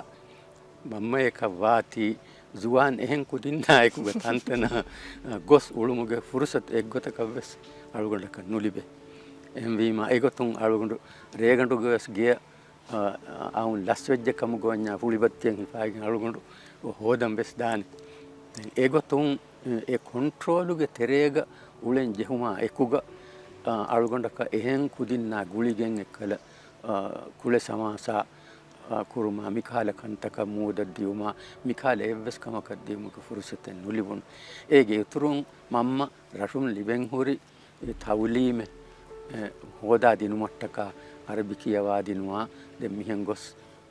މަންމަޔަކަށް ވާތީ، ޒުވާން އެހެން ކުދިންނާ އެކުގަ ތަންތަނަށް ގޮސް އުޅުމުގެ ފުރުސަތު އެއްގޮތަކަށްވެސް އަޅުގަނޑަކަށް ނުލިބޭ. އެހެންވީމާ، އެގޮތުން އަޅުގަނޑު ރޭގަނޑުގަވެސް ގެޔަށް އައުން ލަސްވެއްޖެ ކަމުގަ ވަންޏާ ފުޅިބައްތިއެއް ހިފާގެން އަޅުގަނޑު ހޯދަން ވެސް ދާނެ. ދެން އެގޮތުން އެ ކޮންޓްރޯލުގެ ތެރޭގަ އުޅެން ޖެހުމާ އެކުގަ، އަ، އަޅުގަނޑަކަށް އެހެން ކުދިންނާ ގުޅިގެން އެއްކަލަ، އަ، ކުޅެ ސަމާސާ، އަ، ކުރުމާ، މިކަހަލަ ކަންތަކަށް މޫދަށް ދިއުމާ، މިކަހަލަ އެއްވެސް ކަމަކަށް ދިއުމުގެ ފުރުސަތެއް ނުލިބުނު. އޭގެ އިތުރުން މަންމަ ރަށުން ލިބެން ހުރި އެ ތައުލީމެއް، އެ، ހޯދާ ދިނުމަށްޓަކާ އަރަބި ކިޔަވާ ދިނުމާ، ދެން މިހެން ގޮސް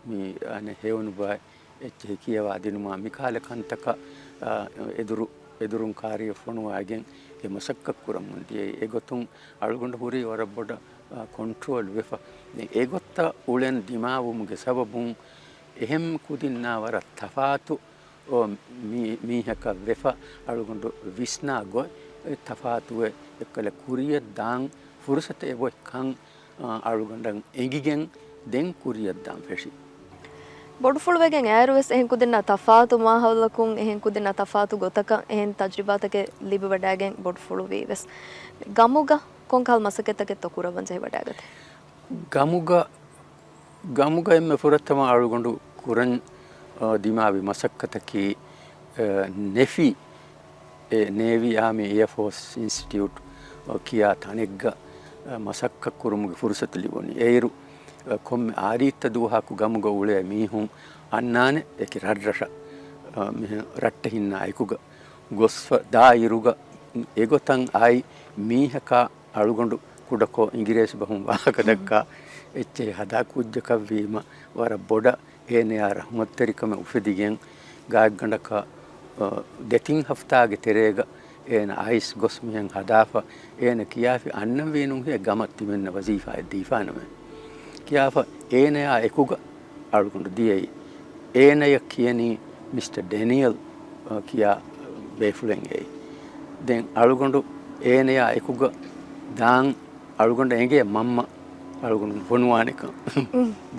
މި އަނެއް ހެޔޮ ނުބައި އެއްޗެހި ކިޔަވާ ދިނުމާ، މިކަހަލަ ކަންތަކަށް، އާ، އެދުރު، އެދުރުން ކާރިއަށް ފޮނުވާގެން އެ މަސައްކަތް ކުރަމުން ދިޔައީ. އެގޮތުން އަޅުގަނޑު ހުރީ ވަރަށް ބޮޑަށް، އާ، ކޮންޓްރޯލް ވެފަ. ދެން އެގޮތަށް އުޅެން ދިމާވުމުގެ ސަބަބުން އެހެން ކުދިންނާ ވަރަށް ތަފާތު އޯ، މީ-، މީހަކަށް ވެފަ އަޅުގަނޑު ވިސްނާ ގޮތް ތަފާތުވެ، އެއްކަލަ ކުރިޔަށް ދާން ފުރުސަތެއް އެބޮތް ކަން، އާ، އަޅުގަނޑަށް އެނގިގެން ދެން ކުރިޔަށް ދާން ފެށި. ބޮޑުފުޅުވެގެން އައިރުވެސް އެހެން ކުދިންނާ ތަފާތު މާހައުލަކުން، އެހެން ކުދިންނާ ތަފާތު ގޮތަކަށް، އެހެން ތަޖްރިބާތަކެއް ލިބިވަޑައިގެން ބޮޑުފުޅުވީވެސް. ގަމުގަ ކޮންކަހަލަ މަސައްކަތްތަކެއްތޯ ކުރައްވަން ޖެހިވަޑައިގަތީ؟ ގަމުގަ ގަމުގަ އެންމެ ފުރަތަމަ އަޅުގަނޑު ކުރަން، އަ، ދިމާވި މަސައްކަތަކީ، އަ، ނެފީ، އެ، ނޭވީ އާމީ އެއާ ފޯސް އިންސްޓިޓިއުޓް، އަ، ކިޔާ ތަނެއްގަ، އަ، މަސައްކަތް ކުރުމުގެ ފުރުސަތު ލިބުނީ. އޭރު، އަ، ކޮންމެ އާދީއްތަ ދުވަހަކު ގަމުގަ އުޅޭ މީހުން އަންނާނެ އެކި ރަށްރަށަށް، އަ، މިހެން ރައްޓެހިންނާ އެކުގަ ގޮސްފަ ދާ އިރުގަ އެގޮތަށް އައި މީހަކާ އަޅުގަނޑު ކުޑަކޮށް އިނގިރޭސި ބަހުން ވާހަކަ ދައްކާ އެއްޗެހި ހަދާ ކުއްޖަކަށްވީމަ، ވަރަށް ބޮޑަށް އޭނަޔާ ރަޙުމަތްތެރިކަމެއް އުފެދިގެން، ގާތްގަނޑަކަށް، އަ، ދެތިން ހަފްތާގެ ތެރޭގަ އޭނަ އައިސް ގޮސް މިހެން ހަދާފަ، އޭނަ ކިޔާފި އަންނަންވީނުހޭ ގަމަށް ތިމެންނަށް ވަޒީފާއެއް ދީފާނަމޭ. ކިޔާފަ އޭނަޔާ އެކުގަ އަޅުގަނޑު ދިޔައީ. އޭނަޔަށް ކިޔަނީ މިސްޓަ ޑެނިއަލް، އަ، ކިޔާ ބޭފުޅެއް އެއީ. ދެން އަޅުގަނޑު އޭނަޔާ އެކުގަ ދާން އަޅުގަނޑަށް އެނގޭ މަންމަ އަޅުގަނޑު ފޮނުވާނެކަން.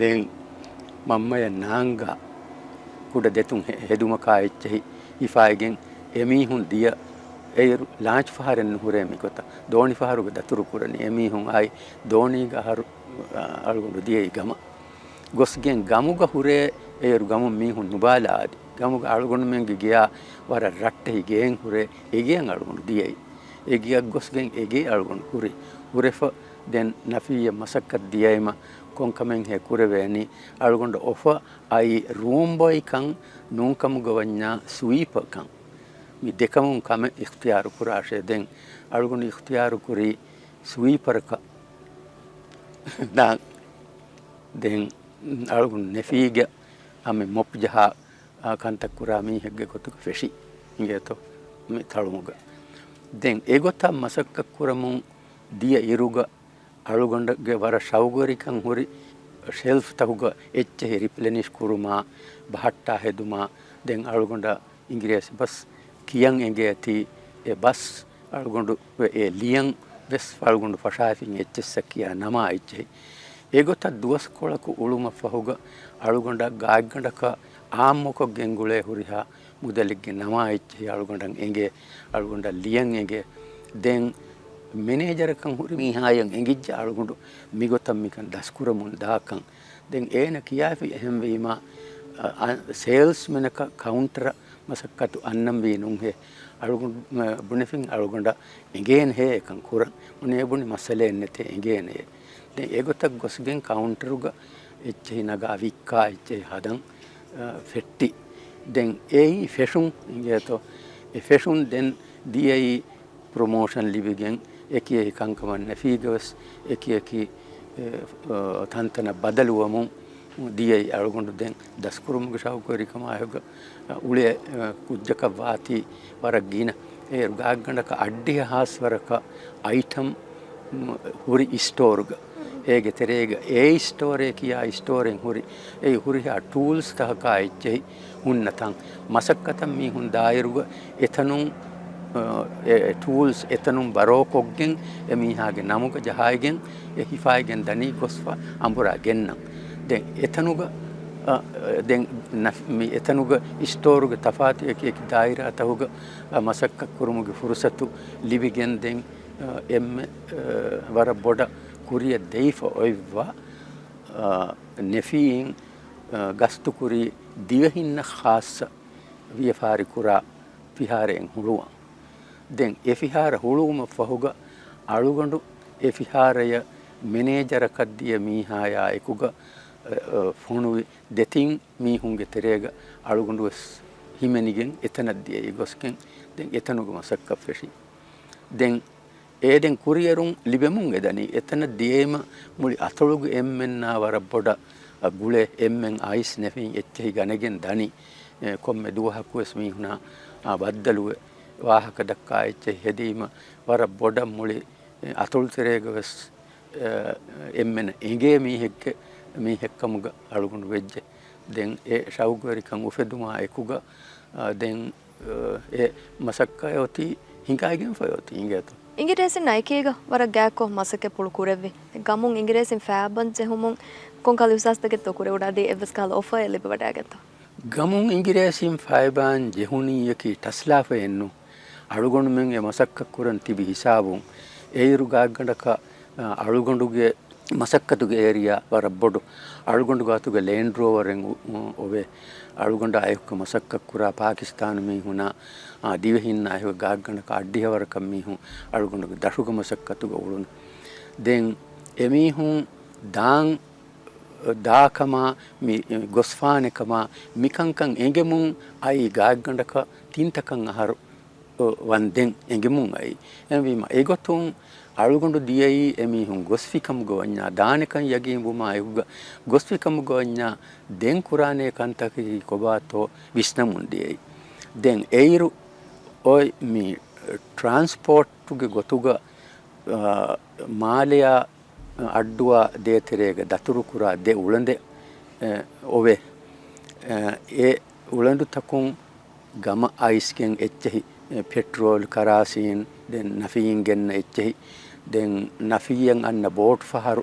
ދެން މަންމަޔަށް ނާންގާ ކުޑަ ދެތުން ހެ-، ހެދުމަކާ އެއްޗެހި ހިފާއިގެން އެމީހުން ދިޔަ އެއިރު ލާންޗް ފަހަރެއް ނުހުރޭ މިގޮތަށް. ދޯނި ފަހަރުގެ ދަތުރު ކުރަނީ. އެމީހުން އައި ދޯނީގަ އަހަރު، އަ، އަޅުގަނޑު ދިޔައީ ގަމަށް. ގޮސްގެން ގަމުގަ ހުރޭ އޭރު ގަމުން މީހުން ނުބާލާ އަދި. ގަމުގަ އަޅުގަނޑުމެންގެ ގެޔާ ވަރަށް ރައްޓެހި ގެއެއް ހުރޭ، އެގެއަށް އަޅުގަނޑު ދިޔައީ. އެގެއަށް ގޮސްގެން އެގޭ އަޅުގަނޑު ހުރި. ހުރެފަ ދެން ނަފީއަށް މަސައްކަތް ދިޔައިމަ ކޮންކަމެއްހޭ ކުރެވޭނީ؟ އަޅުގަނޑު އޮފަ އައީ ރޫމް ބޮއިކަން ނޫންކަމުގަ ވަންޏާ ސުވީޕަކަން. މި ދެކަމުން ކަމެއް އިޚްތިޔާރު ކުރާށޭ. ދެން އަޅުގަނޑު އިޚްތިޔާރު ކުރީ ސުވީޕަރަކަށް ދާން. ދެން އަޅުގަނޑު ނެފީގެ އަމެ މޮޕް ޖަހާ، އާ، ކަންތައް ކުރާ މީހެއްގެ ގޮތުގަ ފެށި އިނގޭތޯ މި ތަޅުމުގަ. ދެން އެގޮތަށް މަސައްކަތް ކުރަމުން ދިޔަ އިރުގަ އަޅުގަނޑުގެ ވަރަށް ޝައުގުވެރިކަން ހުރި ޝެލްފްތަކުގަ އެއްޗެހި ރިޕްލެނިޝް ކުރުމާ، ބަހައްޓާ ހެދުމާ، ދެން އަޅުގަނޑަށް އިނގިރޭސި ބަސް ކިޔަން އެނގޭތީ، އެ ބަސް އަޅުގަނޑު އެ ލިޔަން ވެސް އަޅުގަނޑު ފަށާފިން އެއްޗެއްސަށް ކިޔާ ނަމާ އެއްޗެހި. އެގޮތަށް ދުވަސްކޮޅަކު އުޅުމަށްފަހުގަ އަޅުގަނޑަށް ގާތްގަނޑަކަށް އާއްމުކޮށް ގެންގުޅޭ ހުރިހާ މުދަލެއްގެ ނަމާ އެއްޗެހި އަޅުގަނޑަށް އެނގޭ، އަޅުގަނޑަށް ލިޔަން އެނގޭ. ދެން މެނޭޖަރަކަށް ހުރި މީހާޔަށް އެނގިއްޖެ އަޅުގަނޑު މިގޮތަށް މިކަން ދަސްކުރަމުން ދާކަން. ދެން އޭނަ ކިޔާފި އެހެންވީމާ، އަ، އަ، ސޭލްސްމެނަކަށް ކައުންޓަރަށް މަސައްކަތު އަންނަންވީ ނޫންހޭ. އަޅުގަނޑު، އަ، ބުނެފިން އަޅުގަނޑަށް އެނގޭނެހޭ އެކަން ކުރަން. ބުނޭ ބުނި މައްސަލައެއް ނެތޭ އެނގޭނެޔޭ. ދެން އެގޮތަށް ގޮސްގެން ކައުންޓަރުގަ އެއްޗެހި ނަގާ ވިއްކާ އެއްޗެހި ހަދަން، އަ، ފެއްޓި. ދެން އެއީ ފެށުން އިނގޭތޯ. އެ ފެށުން ދެން ދިޔައީ ޕްރޮމޯޝަން ލިބިގެން އެކި އެކި ކަންކަމަށް ނެފީގަވެސް އެކި އެކި، އެ، އަ، ތަންތަނަށް ބަދަލުވަމުން ދިޔައީ. އަޅުގަނޑު ދެން ދަސްކުރުމުގެ ޝައުގުވެރިކަމާއެކުގަ އުޅޭ، އަ، ކުއްޖަކަށް ވާތީ ވަރަށް ގިނަ. އޭރު ގާތްގަނޑަކަށް އައްޑިހަ ހާސް ވަރަކަށް އައިޓަމް، މް، ހުރި އިސްޓޯރުގަ. އޭގެ ތެރޭގަ އޭ އިސްޓޯރޭ ކިޔާ އިސްޓޯރެއް ހުރި. އެއީ ހުރިހާ ޓޫލްސް ތަކަކާ އެއްޗެހި ހުންނަ ތަން. މަސައްކަތަށް މީހުން ދާއިރުގަ އެތަނުން، އަ، އެ ޓޫލްސް އެތަނުން ބަރޯކޮށްގެން އެ މީހާގެ ނަމުގަ ޖަހާއިގެން އެ ހިފާއިގެން ދަނީ ގޮސްފަ އަނބުރާ ގެންނަން. ދެން އެތަނުގަ، އަ، ދެން ނަފް-، މި އެތަނުގަ އިސްޓޯރުގެ ތަފާތު އެކި އެކި ދާއިރާތަކުގަ، އަ، މަސައްކަތް ކުރުމުގެ ފުރުސަތު ލިބިގެން ދެން، އަ، އެންމެ، އަ، ވަރަށް ބޮޑަށް ކުރިއަށް ދެވިފަ އޮތްވާ، އަ، ނެފީން، އަ، ގަސްތުކުރީ ދިވެހިންނަށް ޚާއްޞަ ވިޔަފާރި ކުރާ ފިހާރައެއް ހުޅުވަން. ދެން އެ ފިހާރަ ހުޅުވުމަށް ފަހުގަ އަޅުގަނޑު އެ ފިހާރަޔަށް މެނޭޖަރަކަށް ދިޔަ މީހާޔާ އެކުގަ، އަ، އަ، ފޮނުވި ދެތިން މީހުންގެ ތެރޭގަ އަޅުގަނޑު ވެސް ހިމެނިގެން އެތަނަށް ދިޔައީ ގޮސްގެން ދެން އެތަނުގެ މަސައްކަތް ފެށި. ދެން އޭ ދެން ކުރިއެރުން ލިބެމުން އެދަނީ. އެތަނަށް ދިޔައިމަ މުޅި އަތޮޅުގެ އެންމެންނާ ވަރަށް ބޮޑަށް، އަ، ގުޅޭ އެންމެން އައިސް ނެފިން އެއްޗެހި ގަނެގެން ދަނީ. އެ، ކޮންމެ ދުވަހަކުވެސް މީހުނާ، އާ، ބައްދަލުވެ ވާހަކަ ދައްކާ އެއްޗެހި ހެދީމަ ވަރަށް ބޮޑަށް މުޅި، އެ، އަތޮޅު ތެރޭގަ ވެސް، އެ، އެންމެނަށް އެނގޭ މީހެއްގެ، މީހެއްކަމުގަ އަޅުގަނޑު ވެއްޖެ. ދެން އެ ޝައުގުވެރިކަން އުފެދުމާ އެކުގަ، އާ، ދެން އެ މަސައްކަތް އޮތީ ހިނގައިގެންފަ އޮތީ އިނގޭތޯ. އިނގިރޭސިންނާ އެކީގަ ވަރަށް ގާތްކޮށް މަސައްކަތްޕުޅު ކުރެއްވި. ގަމުން އިނގިރޭސިން ފައިބަން ޖެހުމުން ކޮންކަހަލަ އިހްސާސްތަކެއްތޯ ކުރެވުނާ އަދި އެއްވެސް ކަހަލަ އޮފަރެއް ލިބިވަޑައިގެންތޯ؟ ގަމުން އިނގިރޭސިން ފައިބަން ޖެހުނީއަކީ ޓަސްލާފައެއްނު. އަޅުގަނޑުމެން އެ މަސައްކަތް ކުރަން ތިބި ހިސާބުން އެއިރު ގާތްގަނޑަކަށް، އަ، އަޅުގަނޑުގެ މަސައްކަތުގެ އޭރިއާ ވަރަށް ބޮޑު. އަޅުގަނޑު ގާތުގަ ލޭންޑް ރޯވަރެއް އު-، އު-، އޮވޭ. އަޅުގަނޑާ އެކުގަ މަސައްކަތް ކުރާ ޕާކިސްތާނު މީހުނާ، އާ، ދިވެހިންނާ އެކުގަ ގާތްގަނޑަކަށް އައްޑިހަ ވަރަކަށް މީހުން އަޅުގަނޑުގެ ދަށުގެ މަސައްކަތުގަ އުޅުނު. ދެން އެމީހުން ދާން ދާކަމާ، މި ގޮސްފާނެކަމާ، މިކަންކަން އެނގެމުން އައި ގާތްގަނޑަކަށް ތިންތަކަށް އަހަރު ވަންދެން އެނގެމުން އައި. އެހެންވީމަ، އެގޮތުން އަޅުގަނޑު ދިޔައީ އެމީހުން ގޮސްފިކަމުގަ ވަންޏާ، ދާނެކަން ޔަގީންވުމާ އެކުގަ ގޮސްފިކަމުގަ ވަންޏާ، ދެން ކުރާނޭ ކަންތަކަކީ ކޮބާތޯ ވިސްނަމުން ދިޔައީ. ދެން އެއިރު އޮތް މި ޓްރާންސްޕޯޓުގެ ގޮތުގަ، އާ، މާލެއާ އައްޑުއާ ދޭތެރޭގަ ދަތުރުކުރާ ދެ އުޅަނދެއް، އެ، އޮވޭ. އެ، އެ އުޅަނދުތަކުން ގަމަށް އައިސްގެން އެއްޗެހި، އެ، ޕެޓްރޯލް ކަރާސީން، ދެން ނަފީން ގެންނަ އެއްޗެހި، ދެން ނަފީއަށް އަންނަ ބޯޓު ފަހަރު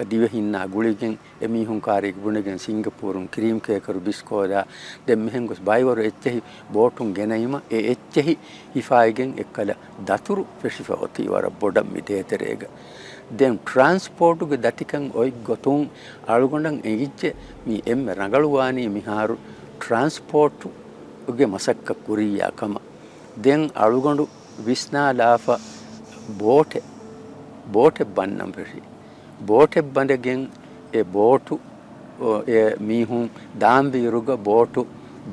ދިވެހިންނާ ގުޅިގެން އެމީހުން ކާރީގަ ބުނެގެން ސިންގަޕޫރުން ކްރީމް ކޭކަރު ބިސްކޯލާ ދެން މިހެން ގޮސް ބައިވަރު އެއްޗެހި ބޯޓުން ގެނައީމަ އެ އެއްޗެހި ހިފާއިގެން އެއްކަލަ ދަތުރު ފެށިފަ އޮތީ ވަރަށް ބޮޑަށް މި ދޭތެރޭގަ. ދެން ޓްރާންސްޕޯޓުގެ ދަތިކަން އޮތް ގޮތުން އަޅުގަނޑަށް އެނގިއްޖެ މި އެންމެ ރަނގަޅުވާނީ މިހާރު ޓްރާންސްޕޯޓުގެ މަސައްކަތް ކުރިއްޔާ ކަމަށް. ދެން އަޅުގަނޑު ވިސްނާލާފަ ބޯޓެއް، ބޯޓެއް ބަންނަން ފެށި. ބޯޓެއް ބަނދެގެން އެ ބޯޓު، އެ މީހުން ދާންވީއިރުގަ ބޯޓު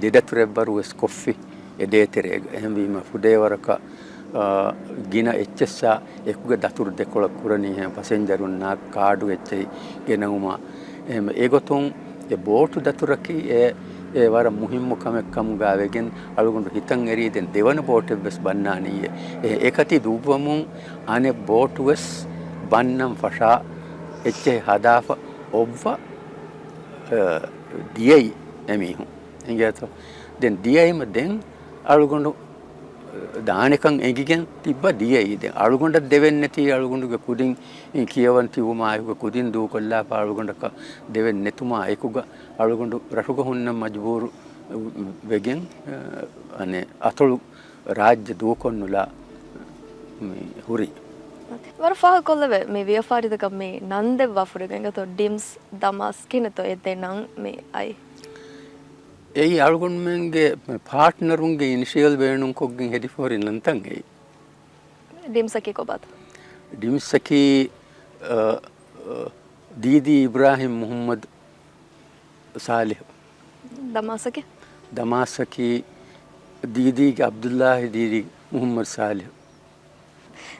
ދެދަތުރެއްވަރު ވެސް ކޮށްފި އެ ދޭތެރޭގަ. އެހެންވީމަ ފުދޭވަރަކަށް، އާ، ގިނަ އެއްޗެއްސާ އެކުގަ ދަތުރު ދެކޮޅަށް ކުރަނީ ހެން ފަސެންޖަރުންނާ ކާޑު އެއްޗެހި ގެނައުމާ. އެހެން އެގޮތުން އެ ބޯޓު ދަތުރަކީ އެ، އެ ވަރަށް މުހިއްމު ކަމެއް ކަމުގަ ވެގެން އަޅުގަނޑު ހިތަށް އެރީ ދެން ދެވަނަ ބޯޓެއް ވެސް ބަންނާނީއޭ. އެ އެކަތި ދުއްވަމުން އަނެއް ބޯޓު ވެސް ބަންނަން ފަށާ އެއްޗެހި ހަދާފަ އޮއްވަ، އެ، ދިޔައީ އެމީހުން. އިނގޭތޯ؟ ދެން ދިޔައީމަ ދެން އަޅުގަނޑު ދާނެކަން އެނގިގެން ތިއްބަ ދިޔައީ. ދެން އަޅުގަނޑަށް ދެވެން ނެތީ، އަޅުގަނޑުގެ ކުދިން ކިޔަވަން ތިބުމާ އެކުގަ ކުދިން ދޫކޮށްލާފަ އަޅުގަނޑަކަށް ދެވެން ނެތުމާ އެކުގަ އަޅުގަނޑު ރަށުގަ ހުންނަން މަޖުބޫރު ވެގެން، އަ، އަނެއް އަތޮޅު ރާއްޖެ ދޫކޮށްނުލާ މި ހުރީ. ވަރަށް ފާހަގަކޮށްލެވޭ މި ވިޔަފާރިތަކަށް މި ނަން ދެއްވާފަ ހުރެގެން ގަތޯ ޑިމްސް ދަމާސް ކިހިނެއްތޯ އެ ދެ ނަން މި އައި؟ އެއީ އަޅުގަނޑުމެންގެ ޕާޓްނަރުންގެ އިނިޝިއަލް ބޭނުންކޮށްގެން ހެދިފަ ހުރި ނަންތައް އެއީ. ޑިމްސްއަކީ ކޮބާތަ؟ ޑިމްސްއަކީ، އަ، އަ، ދީދީ އިބްރާހިމް މުހައްމަދު ސާލިހު. ދަމާސްއަކީ؟ ދަމާސްއަކީ ދީދީގެ އަބްދުﷲ ދީދީ މުހައްމަދު ސާލިހު.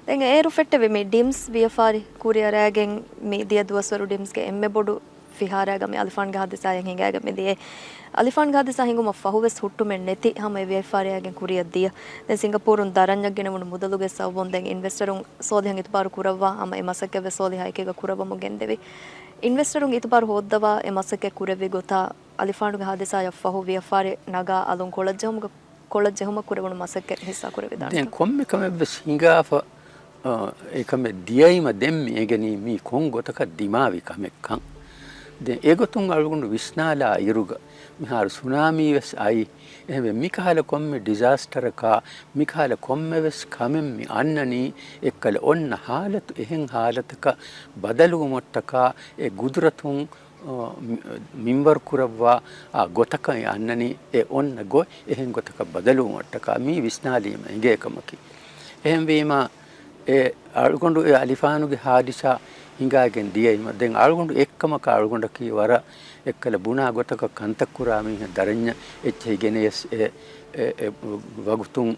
ދެން އޭރު ފެއްޓެވި މި ޑިމްސް ވިޔަފާރި ކުރިއަރާގެން މި ދިޔަ ދުވަސްވަރު ޑިމްސްގެ އެންމެ ބޮޑު ފިހާރައިގަ މި އަލިފާންގެ ހާދިސާއަށް ހިނގައިގެން މިދިޔައީ. އަލިފާންގެ ހާދިސާ ހިނގުމަށް ފަހުވެސް ހުއްޓުމެއް ނެތި ހަމަ އެ ވިޔަފާރިއާގެން ކުރިއަށް ދިޔަ. ދެން ސިންގަޕޫރުން ދަރަންޏަށް ގެނެވުނު މުދަލުގެ ސަބަބުން ދެން އިންވެސްޓަރުން ސޯލިހަށް އިތުބާރު ކުރައްވާ ހަމަ އެ މަސައްކަތްވެސް ސޯލިހާ އެކީގަ ކުރައްވަމުން ގެންދެވި. އިންވެސްޓަރުން އިތުބާރު ހޯއްދަވާ އެ މަސައްކަތް ކުރެއްވި ގޮތާ އަލިފާނުގެ ހާދިސާއަށް ފަހު ވިޔަފާރި ނަގާ އަލުން ކޮޅަށްޖެހުމުގެ ކޮޅަށް ޖެހުމަށް ކުރެވުނު މަސައްކަތް ހިއްސާ ކުރެވިދާނެތަ؟ ދެން ކޮންމެ ކަމެއްވެސް ހިނގާފަ، އަ، އެކަމެއް ދިޔައީމަ ދެން މި އެނގެނީ މީ ކޮން ގޮތަކަށް ދިމާވި ކަމެއްކަން. ދެން އެގޮތުން އަޅުގަނޑު ވިސްނާލާ އިރުގަ މިހާރު ސުނާމީ ވެސް އައި. އެހެންވެ މިކަހަލަ ކޮންމެ ޑިޒާސްޓަރަކާ، މިކަހަލަ ކޮންމެވެސް ކަމެއް މި އަންނަނީ އެއްކަލަ އޮންނަ ހާލަތު އެހެން ހާލަތަކަށް ބަދަލުވުމަށްޓަކާ އެ ގުދުރަތުން އަ، މި-، މިންވަރު ކުރައްވާ އާ ގޮތަކަށް އަންނަނީ އެ އޮންނަ ގޮތް އެހެން ގޮތަކަށް ބަދަލުވުމަށްޓަކާ މީ ވިސްނާލީމަ އެނގޭ ކަމަކީ. އެހެންވީމަ، އެ އަޅުގަނޑު އެ އަލިފާނުގެ ހާދިސާ ހިނގާގެން ދިޔައީމަ، ދެން އަޅުގަނޑު އެއްކަމަކާ އަޅުގަނޑަކީ ވަރަށް އެއްކަލަ ބުނާ ގޮތަކަށް ކަންތައް ކުރާ މީހެއް. ދަރަންޏަށް އެއްޗެހި ގެނެޔަސް އެ، އެ، އެ ވަގުތުން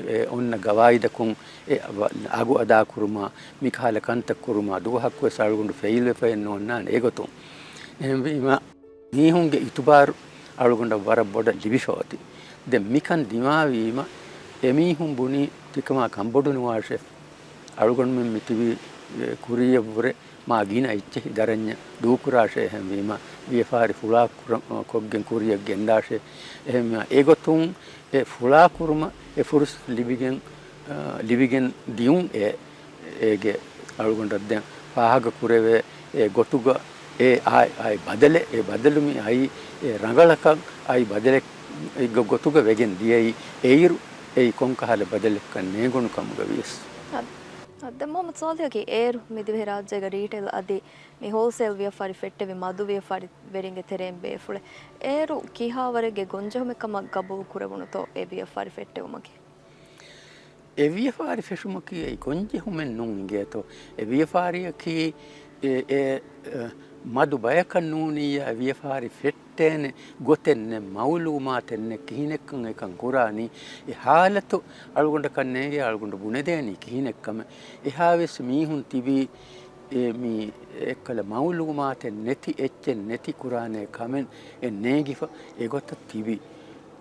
އެ އޮންނަ ގަވާއިދަކުން އެ ވަ-، އަގު އަދާކުރުމާ، މިކަހަލަ ކަންތައް ކުރުމާ ދުވަހަކުވެސް އަޅުގަނޑު ފެއިލްވެފައެއް ނޯންނާނެ އެގޮތުން. އެހެންވީމަ، މީހުންގެ އިތުބާރު އަޅުގަނޑަށް ވަރަށް ބޮޑަށް ލިބިފަ އޮތީ. ދެން މިކަން ދިމާވީމަ، އެމީހުން ބުނީ ތިކަމާ ކަންބޮޑު ނުވާށޭ. އަޅުގަނޑުމެން މިތިބީ، އެ، ކުރިއަށްވުރެ މާ ގިނަ އެއްޗެހި ދަރަންޏަށް ދޫކުރާށޭ. އެހެންވީމަ، ވިޔަފާރި ފުޅާ ކުރަ-، ކޮށްގެން ކުރިއަށް ގެންދާށޭ. އެހެންވީމަ، އެގޮތުން އެ ފުޅާ ކުރުމަށް އެ ފުރުސަތު ލިބިގެން، އަ، ލިބިގެން ދިޔުން އެ އޭގެ އަޅުގަނޑަށް ދެން ފާހަގަ ކުރެވޭ އެ ގޮތުގަ އެ އާ-، އާއި ބަދަލެއް، އެ ބަދަލު މި އައީ އެ ރަނގަޅަކަށް އައި ބަދަލެއް ގޮތުގަ ވެގެން ދިޔައީ އެއިރު އެއީ ކޮންކަހަލަ ބަދަލެއްކަން ނޭނގުނު ކަމުގަ ވިޔަސް. އަދި، އަދި މުހައްމަދު ސޯލިހަކީ އޭރު މިދިވެހި ރާއްޖޭގަ ރީޓެއިލް އަދި މި ހޯލްސޭލް ވިޔަފާރި ފެއްޓެވި މަދު ވިޔަފާރި ވެރިންގެ ތެރެއިން ބޭފުޅެއް. އޭރު ކިހާވަރެއްގެ ގޮންޖެހުމެއް ކަމަށް ގަބޫލު ކުރެވުނުތޯ އެ ވިޔަފާރި ފެއްޓެވުމަކީ؟ އެ ވިޔަފާރި ފެށުމަކީ އެއީ ގޮންޖެހުމެއް ނޫން އިނގޭތޯ. އެ ވިޔަފާރިއަކީ އެ، އެ، އެ، މަދު ބަޔަކަށް ނޫނިއްޔާ އެ ވިޔަފާރި ފެއްޓޭނެ ގޮތެއް ނެތް، މައުލޫމާތެއް ނެތް، ކިހިނެއްކަން އެކަން ކުރާނީ. އެ ހާލަތު އަޅުގަނޑަކަށް ނޭނގޭ އަޅުގަނޑު ބުނެދޭނީ ކިހިނެއްކަމެއް. އެހާވެސް މީހުން ތިބީ އެ މީ އެއްކަލަ މައުލޫމާތެއް ނެތި، އެއްޗެއް ނެތި ކުރާނޭ ކަމެއް އެ ނޭނގިފަ އެގޮތަށް ތިބި.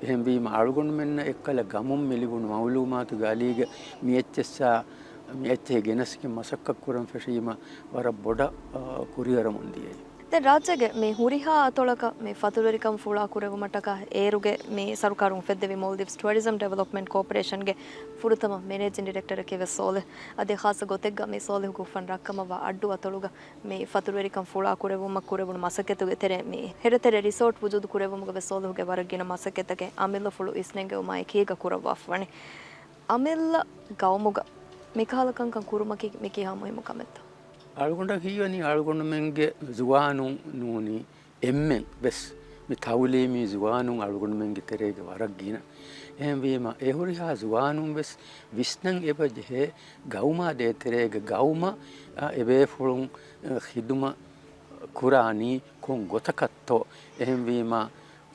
އެހެންވީމަ އަޅުގަނޑުމެންނަށް އެއްކަލަ ގަމުން މި ލިބުނު މައުލޫމާތުގެ އަލީގަ މި އެއްޗެއްސާ، މި އެއްޗެހި ގެނެސްގެން މަސައްކަތް ކުރަން ފެށީމަ ވަރަށް ބޮޑަށް، އާ، ކުރިއަރަމުން ދިޔައީ. ދެން ރާއްޖޭގެ މި ހުރިހާ އަތޮޅަކަށް މި ފަތުރުވެރިކަން ފުޅާ ކުރެވުމަށްޓަކާ އޭރުގެ މި ސަރުކާރުން އުފެއްދެވި މޯލްޑިވްސް ޓުއަރިޒަމް ޑިވެލޮޕްމަންޓް ކޯޕަރޭޝަންގެ ފުރަތަމަ މެނޭޖިން ޑިރެކްޓަރަކީ ވެސް ސޯލިހް. އަދި ޚާއްސަ ގޮތެއްގަ މި ސޯލިހުގެ އުފަން ރަށްކަމަށްވާ އައްޑު އަތޮޅުގަ މި ފަތުރުވެރިކަން ފުޅާ ކުރެވުމަށް ކުރެވުނު މަސައްކަތުގެ ތެރޭ މި ހެރެތެރެ ރިސޯޓް ވުޖޫދު ކުރެވުމުގަ ވެސް ސޯލިހުގެ ވަރަށް ގިނަ މަސައްކަތްތަކެއް އަމިއްލަ ފުޅު އިސްނެންގެވުމާ އެކީގަ ކުރައްވާފަވަނީ. އަމިއްލަ ގައުމުގަ މިކަހަލަ ކަންކަން ކުރުމަކީ މި ކިހާ މުހިއްމު ކަމެއްތޯ؟ އަޅުގަނޑަށް ހީވަނީ އަޅުގަނޑުމެންގެ ޒުވާނުން ނޫނީ އެންމެން ވެސް މި ތައުލީމީ ޒުވާނުން އަޅުގަނޑުމެންގެ ތެރޭގަ ވަރަށް ގިނަ. އެހެންވީމަ އެ ހުރިހާ ޒުވާނުން ވެސް ވިސްނަން އެބަ ޖެހޭ ގައުމާ ދޭތެރޭގަ ގައުމަށް އެބޭފުޅުން އަ، ޚިދުމަ ކުރާނީ ކޮން ގޮތަކަށްތޯ؟ އެހެންވީމަ،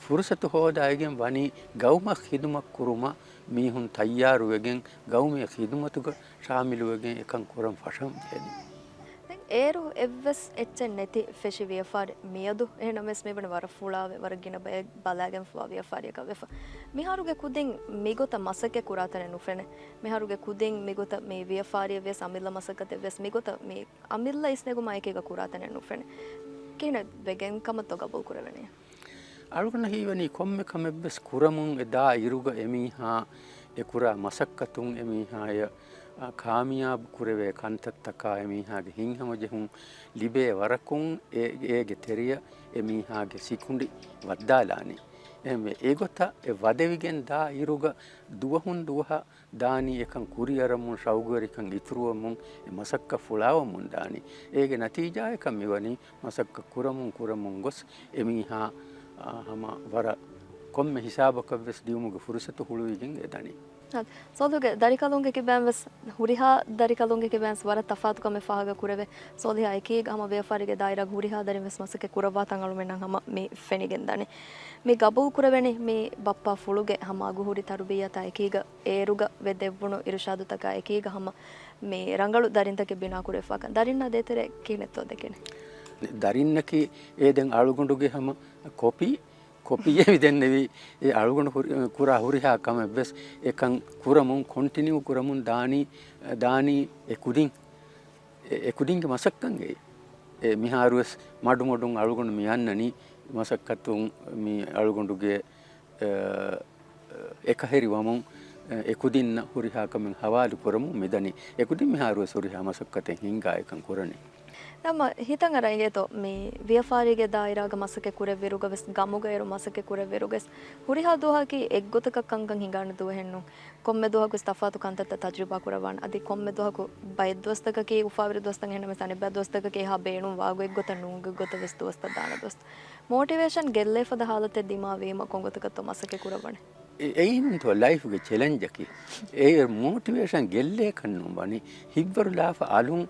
ފުރުސަތު ހޯދައިގެން ވަނީ ގައުމަށް ޚިދުމަތް ކުރުމަށް މީހުން ތައްޔާރުވެގެން، ގައުމީ ޚިދުމަތުގަ ޝާމިލުވެގެން އެކަން ކުރަން ފަށަން ވޭނެ. ދެން އޭރު އެއްވެސް އެއްޗެއް ނެތި ފެށި ވިޔަފާރި މިއަދު، އެހެންނަމަވެސް މިވަނީ ވަރަށް ފުޅާވެ، ވަރަށް ގިނަ ބައެއް ބަލާގެންފަވާ ވިޔަފާރިއަކަށް ވެފަ. މިހާރުގެ ކުދިން މިގޮތަށް މަސައްކަތް ކުރާތަނެއް ނުފެނޭ. މިހާރުގެ ކުދިން މިގޮތަށް މި ވިޔަފާރިއެއް ވެސް އަމިއްލަ މަސައްކަތެއް ވެސް މިގޮތަށް މި އަމިއްލަ އިސްނެގުމާ އެކީގަ ކުރާތަނެއް ނުފެނޭ. ކިހިނެއް ވެގެން ކަމަށްތޯ ގަބޫލު ކުރެވެނީ؟ އަޅުގަނޑަށް ހީވަނީ ކޮންމެ ކަމެއްވެސް ކުރަމުން އެ ދާ އިރުގަ އެމީހާ އެ ކުރާ މަސައްކަތުން އެމީހާޔަށް، އާ، ކާމިޔާބު ކުރެވޭ ކަންތައްތަކާ އެމީހާގެ ހިތްހަމަޖެހުން ލިބޭ ވަރަކުން އޭ، އޭގެ ތެރެޔަށް އެމީހާގެ ސިކުނޑި ވައްދާލާނީ. އެހެންވެ، އެގޮތަށް އެ ވަދެވިގެން ދާ އިރުގަ ދުވަހުން ދުވަހަށް ދާނީ އެކަން ކުރިއަރަމުން، ޝައުގުވެރިކަން އިތުރުވަމުން، އެ މަސައްކަތް ފުޅާވަމުން ދާނީ. އޭގެ ނަތީޖާއަކަށް މިވަނީ މަސައްކަތް ކުރަމުން ކުރަމުން ގޮސް އެމީހާ، އާ، ހަމަ ވަރަށް ކޮންމެ ހިސާބަކަށްވެސް ދިޔުމުގެ ފުރުސަތު ހުޅުވިގެން އެދަނީ. އަދި ސޯލިހުގެ ދަރިކަލުންގެ ކިބައިން ވެސް، ހުރިހާ ދަރިކަލުންގެ ކިބައިން ވެސް ވަރަށް ތަފާތު ކަމެއް ފާހަގަ ކުރެވޭ. ސޯލިހާ އެކީގަ ހަމަ ވިޔަފާރީގެ ދާއިރާގަ ހުރިހާ ދަރިން ވެސް މަސައްކަތް ކުރައްވާތަން އަޅުމެންނަށް ހަމަ މި ފެނިގެންދާނެ. މި ގަބޫލު ކުރެވެނީ މި ބައްޕާ ފުޅުގެ ހަމަ އަގުހުރި ތަރުބިއްޔާތާ އެކީގަ އޭރުގަ ވެ ދެއްވުނު އިރުޝާދުތަކާ އެކީގަ ހަމަ މި ރަނގަޅު ދަރިންތަކެއް ބިނާކުރެވިފާކަން. ދަރިންނާ ދޭތެރޭ ކިހިނެއްތޯ ދެކެނީ؟ ދަރިންނަކީ އެ ދެން އަޅުގަނޑުގެ ހަމަ ކޮޕީ، ކޮޕީއެއް މި ދެންނެވީ. އެ އަޅުގަނޑު ހުރި-، ކުރާ ހުރިހާ ކަމެއް ވެސް އެކަން ކުރަމުން، ކޮންޓިނިއު ކުރަމުން ދާނީ، ދާނީ އެ ކުދިން. އެ، އެ ކުދިންގެ މަސައްކަތް އެއީ. އެ މިހާރު ވެސް މަޑުމަޑުން އަޅުގަނޑު މި އަންނަނީ މަސައްކަތުން މި އަޅުގަނޑުގެ، އެ، އެކަހެރި ވަމުން، އެ، އެ ކުދިންނަށް ހުރިހާ ކަމެއް ހަވާލު ކުރަމުން މިދަނީ. އެ ކުދިން މިހާރު ވެސް ހުރިހާ މަސައްކަތެއް ހިންގާ އެކަން ކުރަނީ. ނަމަ ހިތަށް އަރަން އިނގޭތޯ، މި ވިޔަފާރީގެ ދާއިރާގަ މަސައްކަތް ކުރެއްވިރުގަ ވެސް، ގަމުގައިރު މަސައްކަތް ކުރެއްވިރުގަ ވެސް، ހުރިހާ ދުވަހަކީ އެއްގޮތަކަށް ކަންކަން ހިނގާނެ ދުވަހެއް ނޫން. ކޮންމެ ދުވަހަކު ވެސް ތަފާތު ކަންތައްތައް ތަޖުރިބާ ކުރައްވާނެ. އަދި ކޮންމެ ދުވަހަކު ބައެއް ދުވަސްތަކަކީ އުފާވެރި ދުވަސްތައް އެހެންނަމަވެސް އަނެއްބައި ދުވަސްތަކަކީ އެހާ ބޭނުން ވާގޮތް ގޮތަށް ނޫން ގޮތްގޮތަށް ވެސް ދުވަސްތައް ދާނެ ދުވަސް. މޯޓިވޭޝަން ގެއްލޭ ފަދަ ހާލަތެއް ދިމާވީމަ ކޮންގޮތަކަށްތޯ މަސައްކަތް ކުރައްވަނީ؟ އެ-، އެއީ ނޫންތޯ ލައިފްގެ ޗެލެންޖަކީ. އެ މޯޓިވޭޝަން ގެއްލޭކަށް ނޫން ވަނީ. ހިތްވަރު ލާފަ އަލުން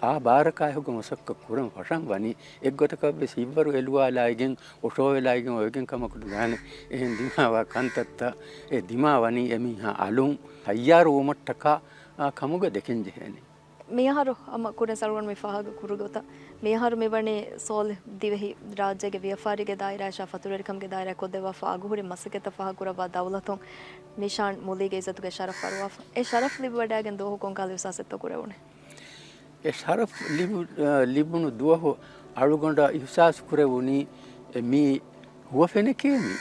އާ ބާރަކާއެކުގަ މަސައްކަތް ކުރަން ފަށަން ވަނީ. އެއްގޮތަކަށް ވެސް ހިތްވަރު އެލުވާލައިގެން، އޮޓޯވެލައިގެން އޮވެގެން ކަމަކު ނުދާނެ. އެހެން ދިމާވާ ކަންތައްތައް އެ ދިމާވަނީ އެމީހާ އަލުން ތައްޔާރުވުމަށްޓަކާ، އާ، ކަމުގަ ދެކެން ޖެހޭނެ. މިއަހަރު ހަމަ ކުރިން ސަލްވަން މި ފާހަގަ ކުރި ގޮތަށް، މިއަހަރު މިވަނީ ސޯލިހް ދިވެހި ރާއްޖޭގެ ވިޔަފާރީގެ ދާއިރާއަށާ ފަތުރުވެރިކަމުގެ ދާއިރާ ކޮށްދެއްވާފަ އަގުހުރި މަސައްކަތްތައް ފާހަގަ ކުރައްވާ ދައުލަތުން ނިޝާން މުލީގެ އިއްޒަތުގެ ޝަރަފް ފަރުވާފަ. އެ ޝަރަފް ލިބިވަޑައިގެން ދުވަހު ކޮންކަހަލަ އިހްސާސެއްތޯ ކުރެވުނީ؟ އެ ޝަރަފް ލިބު-، އަ، ލިބުނު ދުވަހު އަޅުގަނޑަށް އިހްސާސް ކުރެވުނީ، އެ މީ ހުވަފެނެކޭ މީ.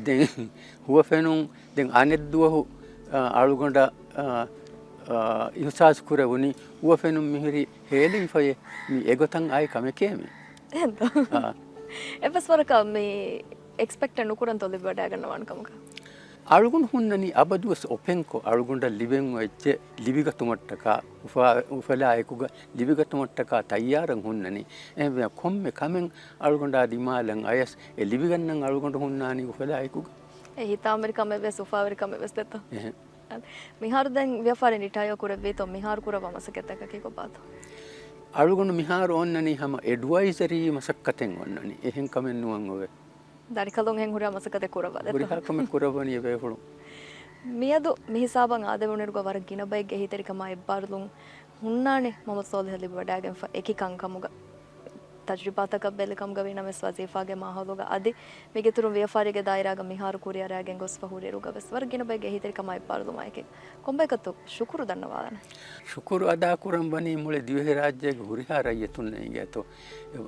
ދެން ހުވަފެނުން ދެން އަނެއް ދުވަހު، އަ، އަޅުގަނޑަށް، އަ، އަ، އިހްސާސް ކުރެވުނީ ހުވަފެނުން މިހިރީ ހޭލިފައޭ މީ އެގޮތަށް އައި ކަމެކޭ މީ. އެހެންތޯ؟ އާ. އެއްވެސް ވަރަކަށް މި އެކްސްޕެކްޓެއް ނުކުރަންތޯ ލިބިވަޑައިގަންނަވާނެ ކަމަކަށް؟ އަޅުގަނޑު ހުންނަނީ އަބަދުވެސް އޮޕެންކޮށް، އަޅުގަނޑަށް ލިބެން އޮތް އެއްޗެއް ލިބިގަތުމަށްޓަކާ، އުފާ-، އުފަލާ އެކުގަ ލިބިގަތުމަށްޓަކާ ތައްޔާރަށް ހުންނަނީ. އެހެންވެ ކޮންމެ ކަމެއް އަޅުގަނޑާ ދިމާލަށް އަޔަސް އެ ލިބިގަންނަން އަޅުގަނޑު ހުންނާނީ އުފަލާ އެކުގަ. އެ ހިތާމަވެރި ކަމެއް ވެސް، އުފާވެރި ކަމެއް ވެސް ދެތޯ؟ އެހެން. މިހާރު ދެން ވިޔަފާރި ރިޓަޔާ ކުރެއްވީތޯ، މިހާރު ކުރައްވާ މަސައްކަތްތަކަކީ ކޮބާތޯ؟ އަޅުގަނޑު މިހާރު އޮންނަނީ ހަމަ އެޑްވައިޒަރީ މަސައްކަތެއް އޮންނަނީ. އެހެން ކަމެއް ނުވަން އޮވޭ. ދަރިކަލުން ހެން ހުރިހާ މަސައްކަތެއް ކުރައްވާ ދެތޯ؟ ހުރިހާ ކަމެއް ކުރައްވަނީ އެބޭފުޅުން. މިއަދު މި ހިސާބަށް އާދެވުނުއިރުގަ ވަރަށް ގިނަ ބައެއްގެ އެހީތެރިކަމާ އެއްބާރުލުން ހުންނާނެ މުހައްމަދު ސޯލިހަށް ލިބިވަޑައިގެންފަ އެކި ކަންކަމުގަ. ތަޖުރިބާތަކަށް ބެލިކަމުގަ ވީނަމަވެސް ވަޒީފާގެ މާހައުލުގަ އަދި މީގެއިތުރުން ވިޔަފާރީގެ ދާއިރާގަ މިހާރު ކުރިއަރައިގެން ގޮސްފަ ހުރިއިރުގަ ވެސް ވަރަށް ގިނަ ބައެއްގެ އެހީތެރިކަމާ އެއްބާރުލުމާއެކީ. ކޮންބަޔަކަށްތޯ ޝުކުރު ދަންނަވާލާނެ؟ ޝުކުރު އަދާކުރަން ވަނީ މުޅި ދިވެހިރާއްޖޭގެ ހުރިހާ ރައްޔިތުންނަށް އިނގޭތޯ.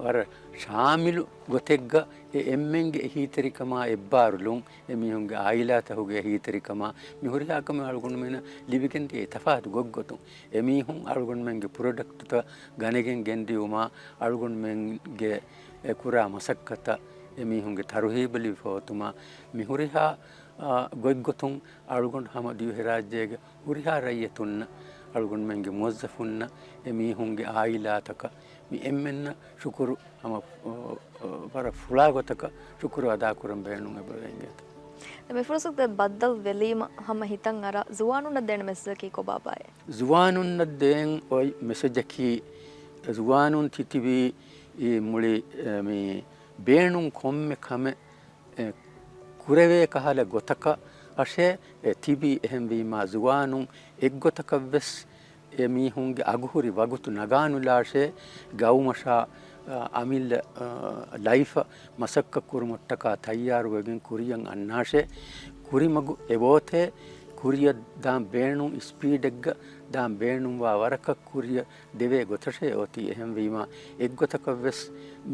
ވަރަށް ޝާމިލު ގޮތެއްގަ އެ އެންމެންގެ އެހީތެރިކަމާ އެއްބާރުލުން، އެމީހުންގެ އާއިލާތަކުގެ އެހީތެރިކަމާ މި ހުރިހާ ކަމެއް އަޅުގަނޑުމެންނަށް ލިބިގެންދިޔަ ތަފާތު ގޮތްގޮތުން. އެމީހުން އަޅުގަނޑުމެންގެ ޕްރޮޑަކްޓްތައް ގަނެގެން ގެންދިއުމާ، އަޅުގަނޑުމެންގެ އެ ކުރާ މަސައްކަތަށް އެމީހުންގެ ތަރުހީބު ލިބިފަ އޮތުމާ، މި ހުރިހާ، އާ، ގޮތްގޮތުން އަޅުގަނޑު ހަމަ ދިވެހިރާއްޖޭގެ ހުރިހާ ރައްޔިތުންނަށް، އަޅުގަނޑުމެންގެ މުވައްޒަފުންނަށް، އެމީހުންގެ އާއިލާތަކަށް، މި އެންމެންނަށް ޝުކުރު ހަމަ، އަ، އަ، ވަރަށް ފުޅާ ގޮތަކަށް ޝުކުރު އަދާކުރަން ބޭނުން އެބަވޭ އިނގޭތަ؟ މި ފުރުސަތުގަ ބައްދަލު ވެލީމަ ހަމަ ހިތަށް އަރާ ޒުވާނުންނަށް ދޭނެ މެސެޖަކީ ކޮބާބާއޭ؟ ޒުވާނުންނަށް ދޭން އޮތް މެސެޖަކީ، ޒުވާނުން ތިތިބީ މުޅި، އެ، މި ބޭނުން ކޮންމެ ކަމެއް، އެ، ކުރެވޭ ކަހަލަ ގޮތަކަށް އަށޭ، އެ، ތިބީ. އެހެންވީމާ ޒުވާނުން އެއްގޮތަކަށްވެސް އެ މީހުންގެ އަގުހުރި ވަގުތު ނަގާނުލާށޭ، ގައުމަށާ، އަ، އަމިއްލަ، އަ، ލައިފަށް މަސައްކަތް ކުރުމަށްޓަކާ ތައްޔާރުވެގެން ކުރިޔަށް އަންނާށޭ. ކުރިމަގު އެބައޮތޭ، ކުރިޔަށް ދާން ބޭނުން ސްޕީޑެއްގަ ދާން ބޭނުންވާ ވަރަކަށް ކުރިޔަށް ދެވޭ ގޮތަށޭ އޮތީ. އެހެންވީމާ، އެއްގޮތަކަށްވެސް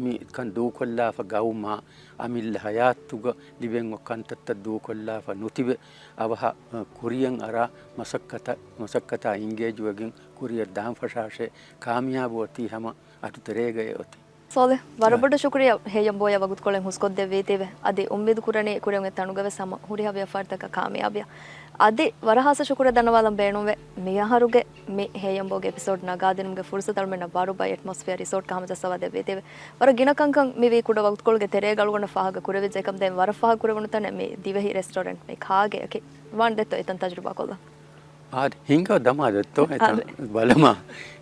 މިކަން ދޫކޮށްލާފަ ގައުމާ އަމިއްލަ ހަޔާތުގަ ލިބެން އޮތް ކަންތައްތައް ދޫކޮށްލާފަ ނުތިބެ، އަވަހަށް، އަ، ކުރިޔަށް އަރާ މަސައްކަތަށް، މަސައްކަތާ އިންގޭޖުވެގެން ކުރިޔަށް ދާން ފަށާށޭ. ކާމިޔާބު އޮތީ ހަމަ އަތުތެރޭގައޭ އޮތީ. ސޯލިހް، ވަރަށް ބޮޑަށް ޝުކުރިއްޔާ ހެޔޮ ބޯޔަށް ވަގުތުކޮޅެއް ހުސްކޮށްދެއްވީތީވެ. އަދި އުއްމީދު ކުރަނީ ކުރިއަށް އޮތް ތަނުގަވެސް ހަމަ ހުރިހާ ވިޔަފާރިތަކަށް ކާމިޔާބީއަށް. އަދި ވަރަށް ހާއްސަ ޝުކުރެއް ދަންނަވާލަން ބޭނުންވޭ. މިއަހަރުގެ މި ހެޔޮ ބޯގެ އެޕިސޯޑް ނަގާދިނުމުގެ ފުރުސަތު އަޅުމެންނަށް ވަރުބައި އެޓްމޮސްފިއާ ރިސޯޓްގަ ހަމަޖައްސަވާ ދެއްވީތީވެ. ވަރަށް ގިނަ ކަންކަން މިވީ ކުޑަ ވަގުތުކޮޅުގެ ތެރޭގަ އަޅުގަނޑަށް ފާހަގަ ކުރެވިއްޖެ. އެކަމް ދެން ވަރަށް ފާހަގަ ކުރެވުނު ތަނެއް މި ދިވެހި ރެސްޓޯރެންޓް މި ކާގެއަކީ. ވާން ދެއްތޯ އެތަން ތަޖުރިބާ ކޮށްލަން؟ އާދެ، ހިނގާ ދަމާ ދެއްތޯ އެތަން އާދެ. ބަލަމާ.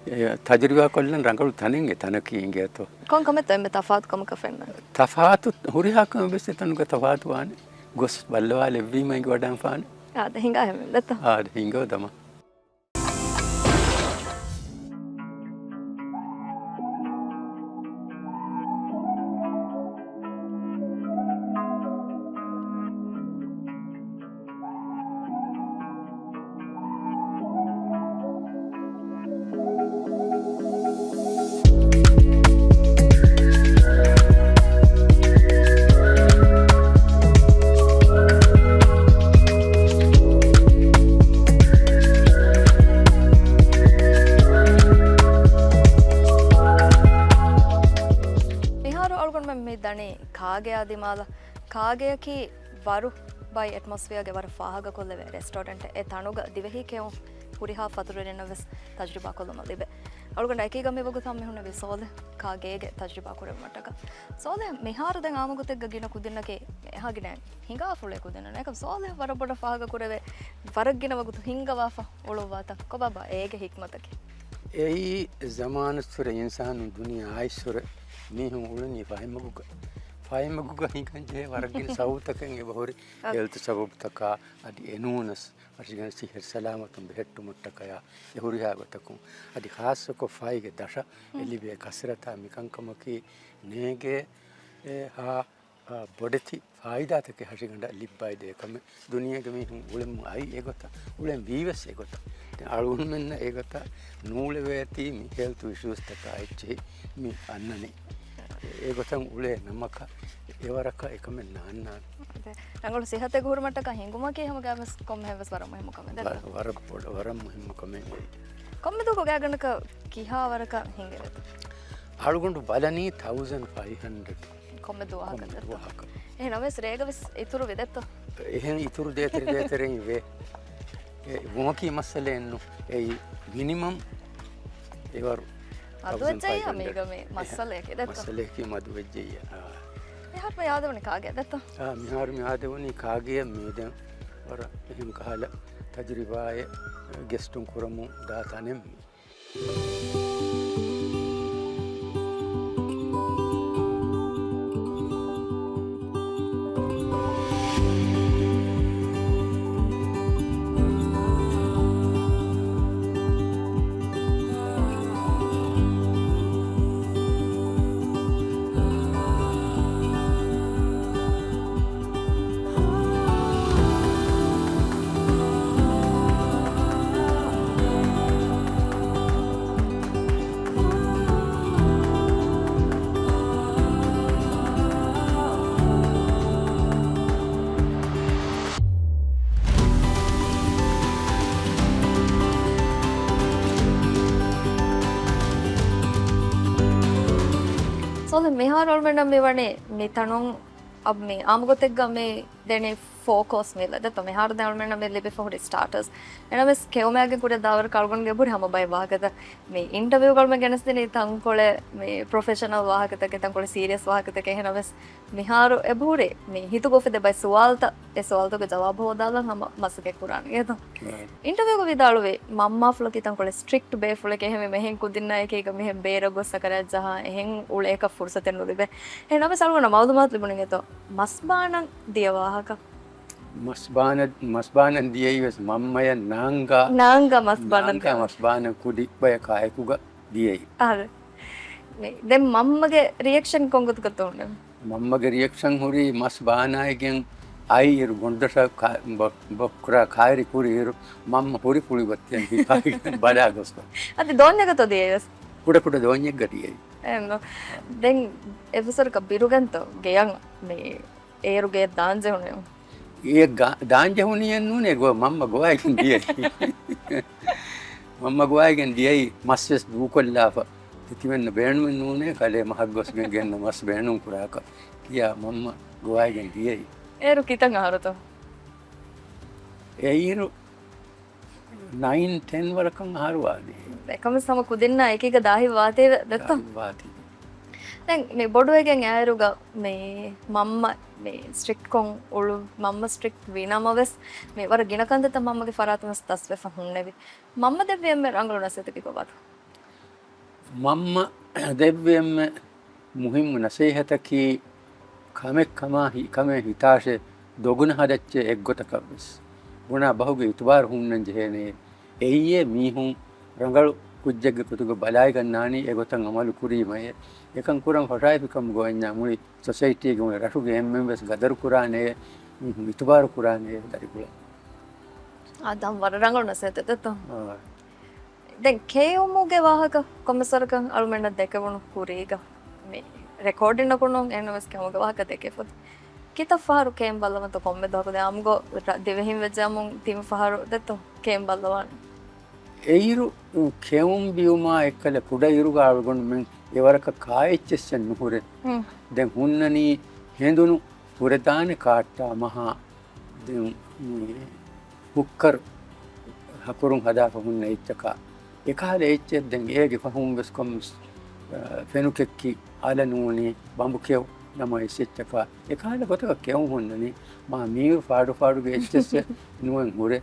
އެ، ތަޖުރިބާ ކޮށްލަން ރަނގަޅު ތަނެއް އެ ތަނަކީ އިނގޭތޯ. ކޮން ކަމެއްތޯ އެންމެ ތަފާތު ކަމަކަށް ފެންނަނީ؟ ތަފާތު ހުރިހާ ކަމެއް ވެސް އެތަނުގަ ތަފާތު ވާނެ. ގޮސް ބައްލަވާލެއްވީމަ އިނގިވަޑަން ފާނެ. އާދެ، ހިނގާ ހެމެން ދެއްތޯ. އާދެ، ހިނގޯ ދަމާ. ކާގެއާ ދިމާލަށް، ކާގެއަކީ ވަރު ބައި އެޓްމޮސްފިއާގެ ވަރަށް ފާހަގަކޮށްލެވޭ ރެސްޓޯރެންޓެއް. އެ ތަނުގަ ދިވެހި ކެއުން ހުރިހާ ފަތުރުވެރިންނަށް ވެސް ތަޖުރިބާކޮށްލުމަށް ލިބޭ. އަޅުގަނޑު އެކީގަ މިވަގުތު ހަމަ މިހުންނެވީ ސޯލިހް ކާގޭގެ ތަޖުރިބާ ކުރެވުމަށްޓަކާ. ސޯލިހް މިހާރު ދެން އާންމު ގޮތެއްގަ ގިނަ ކުދިންނަކީ އެހާ ގިނަ ހިނގާފުޅޭ ކުދިންނަށް. އެކަމް ސޯލިހް ވަރަށް ބޮޑަށް ފާހަގަ ކުރެވޭ، ވަރަށް ގިނަ ވަގުތު ހިންގަވާފަ އުޅުއްވާތަން. ކޮބާބާ އޭގެ ހިކްމަތަކީ؟ އެއީ ޒަމާނުއްސުރެ އިންސާނުން ދުނިޔެ އައިއްސުރެ މީހުން އުޅުނީ ފަހިމަގުގަ. ފަހިމަގުގަ ހިނގަން ޖެހޭ ވަރަށް ގިނަ ސަބަބުތަކެއް އެބަހުރި. އަ. ހެލްތު ސަބަބުތަކާ އަދި އެނޫނަސް ފަށިގެން ސިހިރު ސަލާމަތުން ބެހެއްޓުމަށްޓަކަޔާ އެ ހުރިހާ ގޮތަކުން. އަދި ޚާއްޞަކޮށް ފައިގެ ދަށަށް އެ ލިބޭ ކަސްރަތާ މިކަންކަމަކީ ނޭގޭ އެ ހާ، އާ، ބޮޑެތި ފާއިދާތަކެއް ހަށިގަނޑަށް ލިއްބައިދޭ ކަމެއް. ދުނިޔޭގެ މީހުން އުޅެމުން އައީ އެގޮތަށް، އުޅެން ވީވެސް އެގޮތަށް. ދެން އަޅުގަނޑުމެންނަށް އެގޮތަށް ނޫޅެވޭތީ މި ހެލްތު އިޝޫސްތަކާ އެއްޗެހި މި އަންނަނީ. އެގޮތަށް އުޅޭ ނަމަކަށް އެވަރަކަށް އެކަމެއް ނާންނާނެ. އަދެ، ރަނގަޅު ސިހަތެއް ހުރުމަށްޓަކާ ހިނގުމަކީ ހަމަގައިމުވެސް ކޮންމެހެންވެސް ވަރަށް މުހިއްމު ކަމެއް ދެއްތަ؟ ވަ-، ވަރަށް ބޮޑަށް، ވަރަށް މުހިއްމު ކަމެއް ވޭ. ކޮންމެ ދުވަހަކު ގާތްގަނޑަކަށް ކިހާ ވަރަކަށް ހިނގެވޭތަ؟ އަޅުގަނޑު ބަލަނީ ތައުޒަން ފައިވް ހަންޑްރެޑް. ކޮންމެ ދުވަހަކަށް ކޮންމެ ދެއްތަ؟ ދުވަހަކަށް. އެހެން ނަމަވެސް ރޭގަވެސް އިތުރު ވެދެއްތަ؟ އެހެން އިތުރު ދޭތެރެ ދޭތެރެއިން ވޭ. އެ ވުމަކީ މައްސަލައެއްނު. އެއީ މިނިމަމް އެވަރު މަދުވެއްޖެއްޔާ ތައުޒަން ފައިވް ހަންޑްރެޑް. މީގަ މި އެހެން މައްސަލައަކީ ދެއްތަ؟ މައްސަލައަކީ މަދުވެއްޖެއްޔާ. އާ. މިހާރު މި އާދެވުނީ ކާގެއަށް ދެއްތަ؟ އާ، މިހާރު މި އާދެވުނީ ކާގެއަށް. މީ ދެން ވަރަށް އެހެން ކަހަލަ ތަޖުރިބާއެއް ގެސްޓުން ކުރަމުން ދާ ތަނެއް މީ. ސޯލިހް، މިހާރު އަޅުމެންނަށް މިވަނީ މިތަނުން އަ، މި އާންމު ގޮތެއްގަ މި ދެނީ ފޯ ކޯސް މީލް ދެއްތޯ؟ މިހާރު ދެން އަޅުމެންނަށް މި ލިބިފަ ހުރި ސްޓާޓަރސް. އެނަމެސް ކެއުމާގެން ކުރިއަށް ދާވަރަކަށް އަޅުގަނޑުގެ ބުރި ހަމަ ބައެއް ވާހަކަތައް. މި އިންޓަވިއުގަ އަޅުމެން ގެނެސްދިނީ ތަންކޮޅެއް މި ޕްރޮފެޝަނަލް ވާހަކަތަކެއް، ތަންކޮޅެއް ސީރިއަސް ވާހަކަތަކެއް. އެހެނަމެސް މިހާރު އެބަހުރި މި ހިތުގަ އުފެދޭ ބައެއް ސުވާލުތައް، އެ ސުވާލުތަކުގެ ޖަވާބު ހޯދާލަން ހަމަ މަސައްކަތް ކުރާނެ އޭތޯ؟ އާ. އިންޓަވިއުގަ ވިދާޅުވި މަންމާފުޅަކީ ތަންކޮޅެއް ސްޓްރިކްޓް ބޭފުޅެކޭ. އެހެންވީމަ އެހެން ކުދިންނާ އެކީގަ މިހެން ބޭރަށް ގޮސް ސަކަރާތް ޖަހާ އެހެން އުޅޭކަށް ފުރުސަތެއް ނުލިބޭ. އެހެން ނަމަވެސް އަޅުގަނޑަށް މައުލޫމާތު ލިބުނީ އޭތޯ މަސްބާނަން ދިޔަ ވާހަކަ؟ މަސްބާނަ-، މަސްބާނަން ދިޔައީ ވެސް މަންމަޔަށް ނާންގާ، ނާންގާ މަސްބާނަން ނާންގާ ދިޔަ. މަސްބާނަން ކުދި ބަޔަކާ އެކުގަ ދިޔައީ. އާދެ. މި-، ދެން މަންމަގެ ރިއެކްޝަން ކޮންގޮތަކަށްތޯ ހުންނެވި؟ މަންމަގެ ރިއެކްޝަން ހުރީ މަސް ބާނާއިގެން އައިއިރު ގޮނޑަށަށް ކާ-، ބަ-، ބަ-، ކުރާ ކާއިރި ކުރިއިރު މަންމަ ހުރި ފުޅި ގޮތެއް ހިފާގެން ބަލާ ގޮސް. އަދި ދޯންޏަކަށްތޯ ދިޔައީ ވެސް؟ ކުޑަކުޑަ ދޯންޏެއްގަ ދިޔައީ. އެހެންނު. ދެން އެއްވެސްވަރަކަށް ބިރުގެންތޯ ގެޔަށް މި އޭރު ގެޔަށް ދާން ޖެހުނެވި؟ އޭ ގާ-، ދާން ޖެހުނިއެއް ނޫނޭ، ގޮ-، މަންމަ ގޮވައިގެން ދިޔައީ. މަންމަ ގޮވައިގެން ދިޔައީ މަސްވެސް ދޫކޮށްލާފަ. ތިމެންނަށް ބޭނުމެއް ނޫނޭ، ކަލޭ މަހަށް ގޮސްގެން ގެންނަ މަސް ބޭނުން ކުރާކަށް ކިޔާ މަންމަ ގޮވައިގެން ދިޔައީ. އޭރު ކިތައް އަހަރުތޯ؟ އެއިރު ނައިން ޓެން ވަރަކަށް އަހަރު ވާނީ. އެކަމަސް ހަމަ ކުދިންނާ އެކީގަ ދާހިތް ވާތީ ދެއްތޯ؟ ދާހިތް ވާތީ. ދެން މި ބޮޑުވެގެން އައިރުގަ މި މަންމަ މި ސްޓްރިކްޓްކޮށް އުޅު-، މަންމަ ސްޓްރިކްޓް ވީ ނަމަވެސް، މި ވަރަށް ގިނަ ކަންތައްތައް މަންމަގެ ފަރާތުން ވެސް ދަސްވެފަ ހުންނެވި. މަންމަ ދެއްވި އެންމެ ރަނގަޅު ނަސޭހަތަކީ ކޮބާތޯ؟ މަންމަ ދެއްވި އެންމެ މުހިއްމު ނަސޭހަތަކީ، ކަމެއް ކަމާ ހި-، ކަމެއް ހިތާށޭ، ދޮގުން ހަދައްޗޭ އެއްގޮތަކަށްވެސް. ބުނާ ބަހުގެ އިތުބާރު ހުންނަން ޖެހޭނެ. އެއީއޭ މީހުން ރަނގަޅު ކުއްޖެއްގެ ގޮތުގަ ބަލާއިގަންނާނީ އެގޮތަށް އަމަލު ކުރީމައޭ. އެކަން ކުރަން ފަށާފިކަމުގަ އޮތްނާ މުޅި ސޮސައިޓީގެ މުޅި ރަށުގެ އެންމެން ވެސް ގަދަރު ކުރާނެ، މީހުން އިތުބާރު ކުރާނެ ދަރިފުޅަށް. އާ، ދަން ވަރަށް ރަނގަޅު ނަސޭހަތެއް ދެއްތޯ؟ އާ. ދެން ކެއުމުގެ ވާހަކަ ކޮންމެސް ވަރަކަށް އަޅުމެންނަށް ދެކެވުނު ކުރީގަ މި ރެކޯޑިންއަކުން ނޫން، އެހެންނަމަވެސް ކެއުމުގެ ވާހަކަ ދެކެފަ. ކިތައް ފަހަރު ކެއިން ބައްލަވަންތޯ ކޮންމެ ދުވަހަކު؟ ދެން އާންމުކޮށް ރަ-، ދިވެހިން ވެއްޖެއަމުން ތިން ފަހަރު ދެއްތޯ ކެއިން ބައްލަވާނެ؟ އެއިރު ކެއުން ބިއުމާ އެއްކަލަ ކުޑައިރުގަ އަޅުގަނޑުމެން އެވަރަކަށް ކާ އެއްޗެއްސެއް ނުހުރޭ. ދެން ހުންނަނީ ހެނދުނު ހުރެދާނެ ކާއްޓާ މަހާ. ދެން މި ހުއްކަރު ހަކުރުން ހަދާފަ ހުންނަ އެއްޗަކާ. އެކަހަލަ އެއްޗެއް ދެން އޭގެ ފަހުން ވެސް ކޮންމެސް، އަ، ފެނުކެއްކި އަލަ ނޫނީ ބަނބުކެއު ނަމަވެސް އެއްޗަކާ. އެކަހަލަ ގޮތަކަށް ކެއުން ހުންނަނީ މާ މީރު ފާޑުފާޑުގެ އެއްޗެއްސެއް ނުވެން ހުރޭ.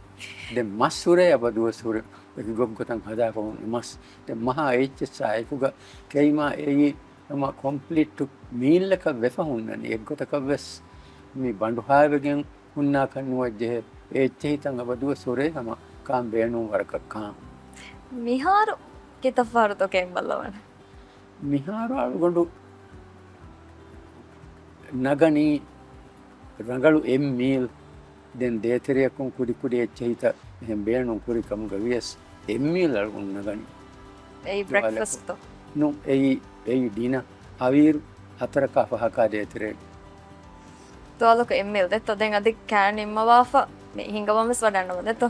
ދެން މަސް ހުރޭ އަބަދުވެސް ހުރޭ. އެކި ގޮށްގޮތަށް ހަދާފަ ހުންނަ މަސް. ދެން މަހާ އެއްޗެއްސާ އެކުގަ ކެއިމާ އެއީ ހަމަ ކޮމްޕްލީޓު މީލްއަކަށް ވެފަ ހުންނަނީ. އެއްގޮތަކަށް ވެސް މި ބަނޑުހާވެގެން ހުންނާކަށް ނުވައްޖެހޭ. އެ އެއްޗެހިތައް އަބަދުވެސް ހުރޭ ހަމަ ކާން ބޭނުން ވަރަކަށް ކާން. މިހާރު ކިތައް ފަހަރުތޯ ކެއިން ބައްލަވާނެ؟ މިހާރު އަޅުގަނޑު ނަގަނީ ރަނގަޅު އެއް މީލް. ދެން ދޭތެރެއަކުން ކުދިކުދި އެއްޗެހިތައް އެހެން ބޭނުން ކުރި ކަމުގަ ވިޔަސް އެއް މީލް އަޅުގަނޑު ނަގަނީ. އެއީ ދުވާލަކު. ބްރެކްފަސްޓްތޯ؟ ނޫން، އެއީ، އެއީ ޑިނަ. ހަވީރު ހަތަރަކާ ފަހަކާ ދޭތެރޭގަ. ދުވާލަކު އެއް މީލް ދެއްތޯ؟ ދެން އަދި ކާން ނިންމަވާފަ މި ހިނގަވަން ވެސް ވަޑަންނަމަ ދެއްތޯ؟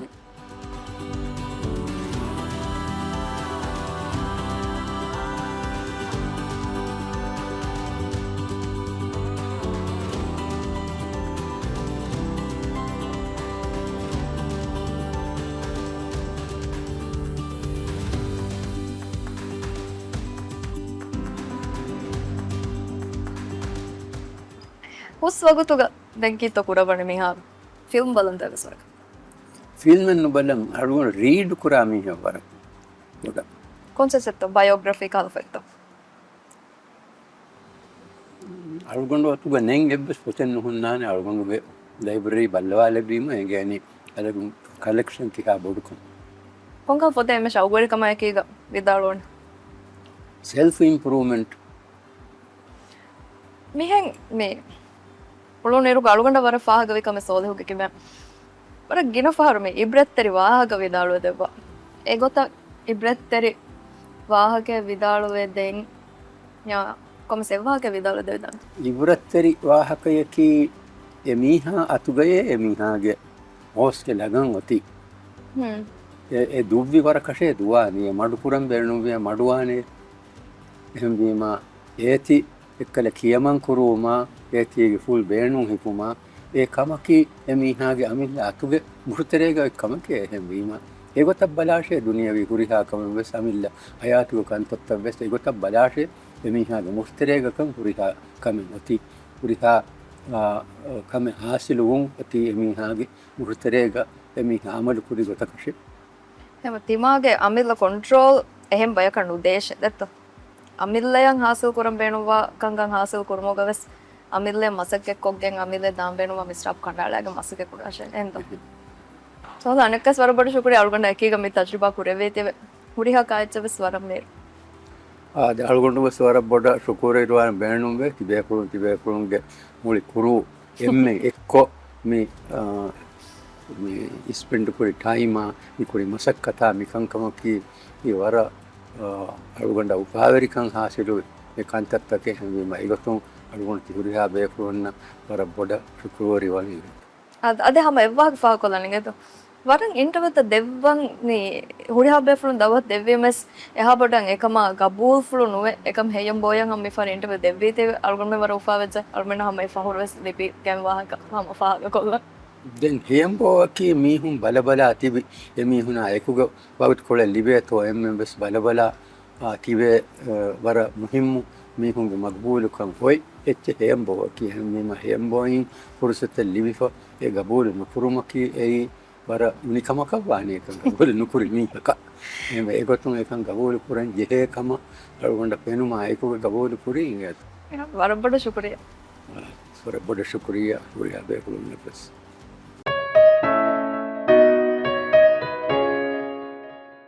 ހުސް ވަގުތުގަ ދެން ކީއްތޯ ކުރައްވަނީ މިހާރު؟ ފިލްމް ބަލަންތޯ އެއްވެސް ވަރަކަށް؟ ފިލްމެއް ނުބަލަން، އަޅުގަނޑު ރީޑް ކުރާ މީހެއް ވަރަށް ބޮޑަށް. ކޮން ސެސްއެއްތޯ؟ ބަޔޯގްރަފީ ކަހަލަ ފޮތްތޯ؟ އަޅުގަނޑު އަތުގަ ނެތް އެއްވެސް ފޮތެއް ނުހުންނާނެ. އަޅުގަނޑުގެ ލައިބްރަރީ ބައްލަވާލެއްވީމަ އެނގޭނީ އަލަގުން ކަލެކްޝަން ކިހާ ބޮޑުކަން. ކޮންކަހަލަ ފޮތެއް އެންމެ ޝައުގުވެރިކަމާއެކީގަ ވިދާޅުވަނީ؟ ސެލްފް އިމްޕްރޫވްމަންޓް. މިހެން މި އުޅުނުއިރުގަ އަޅުގަނޑަށް ވަރަށް ފާހަގަވި ކަމެއް ސޯލިހުގެ ކިބައިން ވަރަށް ގިނަ ފަހަރު މި އިބްރަތްތެރި ވާހަކަ ވިދާޅުވެ ދެއްވާ. އެގޮތަށް އިބްރަތްތެރި ވާހަކައެއް ވިދާޅުވެ ދެން ޔާ ކޮންމެސް އެއްވާހަކައެއް ވިދާޅުވެ ދެވިދާނެ. އިބްރަތްތެރި ވާހަކަޔަކީ އެ މީހާ އަތުގައޭ އެ މީހާގެ ހޯސްގެ ލަގަން އޮތީ. ހުން. އެ، އެ ދުއްވި ވަރަކަށޭ ދުވާނީ. އެ މަޑުކުރަން ބޭނުންވިޔާ މަޑުވާނޭ. އެހެންވީމާ އޭތި އެއްކަލަ ކިޔަމަން ކުރުވުމާ، އޭތީގެ ފުލް ބޭނުން ހިފުމާ، އެ ކަމަކީ އެ މީހާގެ އަމިއްލަ އަތުގެ މުހުރުތެރޭގަ އޮތް ކަމެކޭ. އެހެންވީމަ، އެގޮތަށް ބަލާށޭ ދުނިޔަވީ ހުރިހާ ކަމެއް ވެސް، އަމިއްލަ ހަޔާތުގެ ކަންތައްތައް ވެސް އެގޮތަށް ބަލާށޭ، އެ މީހާގެ މުހުރުތެރޭގަކަން ހުރިހާ ކަމެއް އޮތީ، ހުރިހާ، އާ، ކަމެއް ހާސިލުވުން އޮތީ އެ މީހާގެ މުހުރުތެރޭގަ އެ މީހާ އަމަލު ކުރި ގޮތަކަށޭ. އެހެންވެ، ތިމާގެ އަމިއްލަ ކޮންޓްރޯލް އެހެން ބަޔަކަށް ނުދޭށޭ ދެއްތޯ؟ އަމިއްލަޔަށް ހާސިލް ކުރަން ބޭނުންވާ ކަންކަން ހާސިލް ކުރުމުގަ ވެސް އަމިއްލަޔަށް މަސައްކަތްކޮށްގެން އަމިއްލަ ދާން ބޭނުންވާ މިސްރާބް ކަނޑައަޅާގެން މަސައްކަތް ކުރާށޭ އެންދޯ؟ ސޯލިހު، އަނެއްކާވެސް ވަރަށް ބޮޑަށް ޝުކުރިއްޔާ އަޅުގަނޑާ އެކީގަ މި ތަޖުރިބާ ކުރެއްވީތީވެ. ހުރިހާ ކާއެއްޗެއް ވެސް ވަރަށް މޭރު. އާދެ، އަޅުގަނޑު ވެސް ވަރަށް ބޮޑަށް ޝުކުރުވެރިވާން ބޭނުންވޭ. ތިބޭފުޅުން، ތިބޭފުޅުންގެ މުޅި ކުރޫ އެންމެ އެއްކޮށް މި، އާ، މި ސްޕެންޑް ކުރި ޓައިމާ، މި ކުރި މަސައްކަތާ، މި ކަންކަމަކީ ވަރަށް، އާ، އަޅުގަނޑަށް އުފާވެރިކަން ހާސިލު އެ ކަންތައްތަކެއް. އެހެންވީމަ އެގޮތުން އަޅުގަނޑު ތި ހުރިހާ ބޭފުޅުންނަށް ވަރަށް ބޮޑަށް ޝުކުރުވެރިވަނީ. އަދި، އަދި ހަމަ އެއްވާހަކަ ފާހަގަކޮށްލަން އިނގޭތޯ؟ ވަރަށް އިންޓަވިއުތައް ދެއްވަން މި ހުރިހާ ބޭފުޅުން ދައުވަތު ދެއްވީމަސް އެހާ ބޮޑަށް އެކަމާ ގަބޫލުފުޅު ނުވެ، އެކަމް ހެޔަން ބޯޔަން ހަމަ މިފަހަރު އިންޓަވިއު ދެއްވީތީވެ. އަޅުގަނޑުމެން ވަރަށް އުފާވެއްޖެ. އަޅުގަނޑުމެންނަށް ހަމަ އެ ފަހުރު ވެސް ލިބިގެން ވާހަކަ ހަމަ ފާހަގަކޮށްލަން. ދެން ހެޔަން ބޯއަކީ މީހުން ބަލަބަލާ ތިބި އެމީހުނާ އެކުގަ ވަގުތުކޮޅެއް ލިބޭތޯ އެންމެން ވެސް ބަލަބަލާ އާ، ތިބޭ، އަ، ވަރަށް މުހިއްމު މީހުންގެ މަގުބޫލުކަން އޮތް އެއްޗެއް ހެޔަންބޯއަކީ. އެހެންވީމަ ހެޔަންބޯއިން ފުރުސަތެއް ލިބިފަ އެ ގަބޫލު ނުކުރުމަކީ އެއީ ވަރަށް އުނިކަމަކަށް ވާނެ އެކަން ގަބޫލު ނުކުރި މީހަކަށް. އެހެންވެ އެގޮތުން އެކަން ގަބޫލު ކުރަން ޖެހޭ ކަމަށް އަޅުގަނޑަށް ފެނުމާ އެކުގަ ގަބޫލު ކުރީ އިނގޭތޯ. ވަރަށް ބޮޑަށް ޝުކުރިއްޔާ. ވަރަށް ބޮޑަށް ޝުކުރިއްޔާ ހުރިހާ ބޭފުޅުންނަށް ވެސް.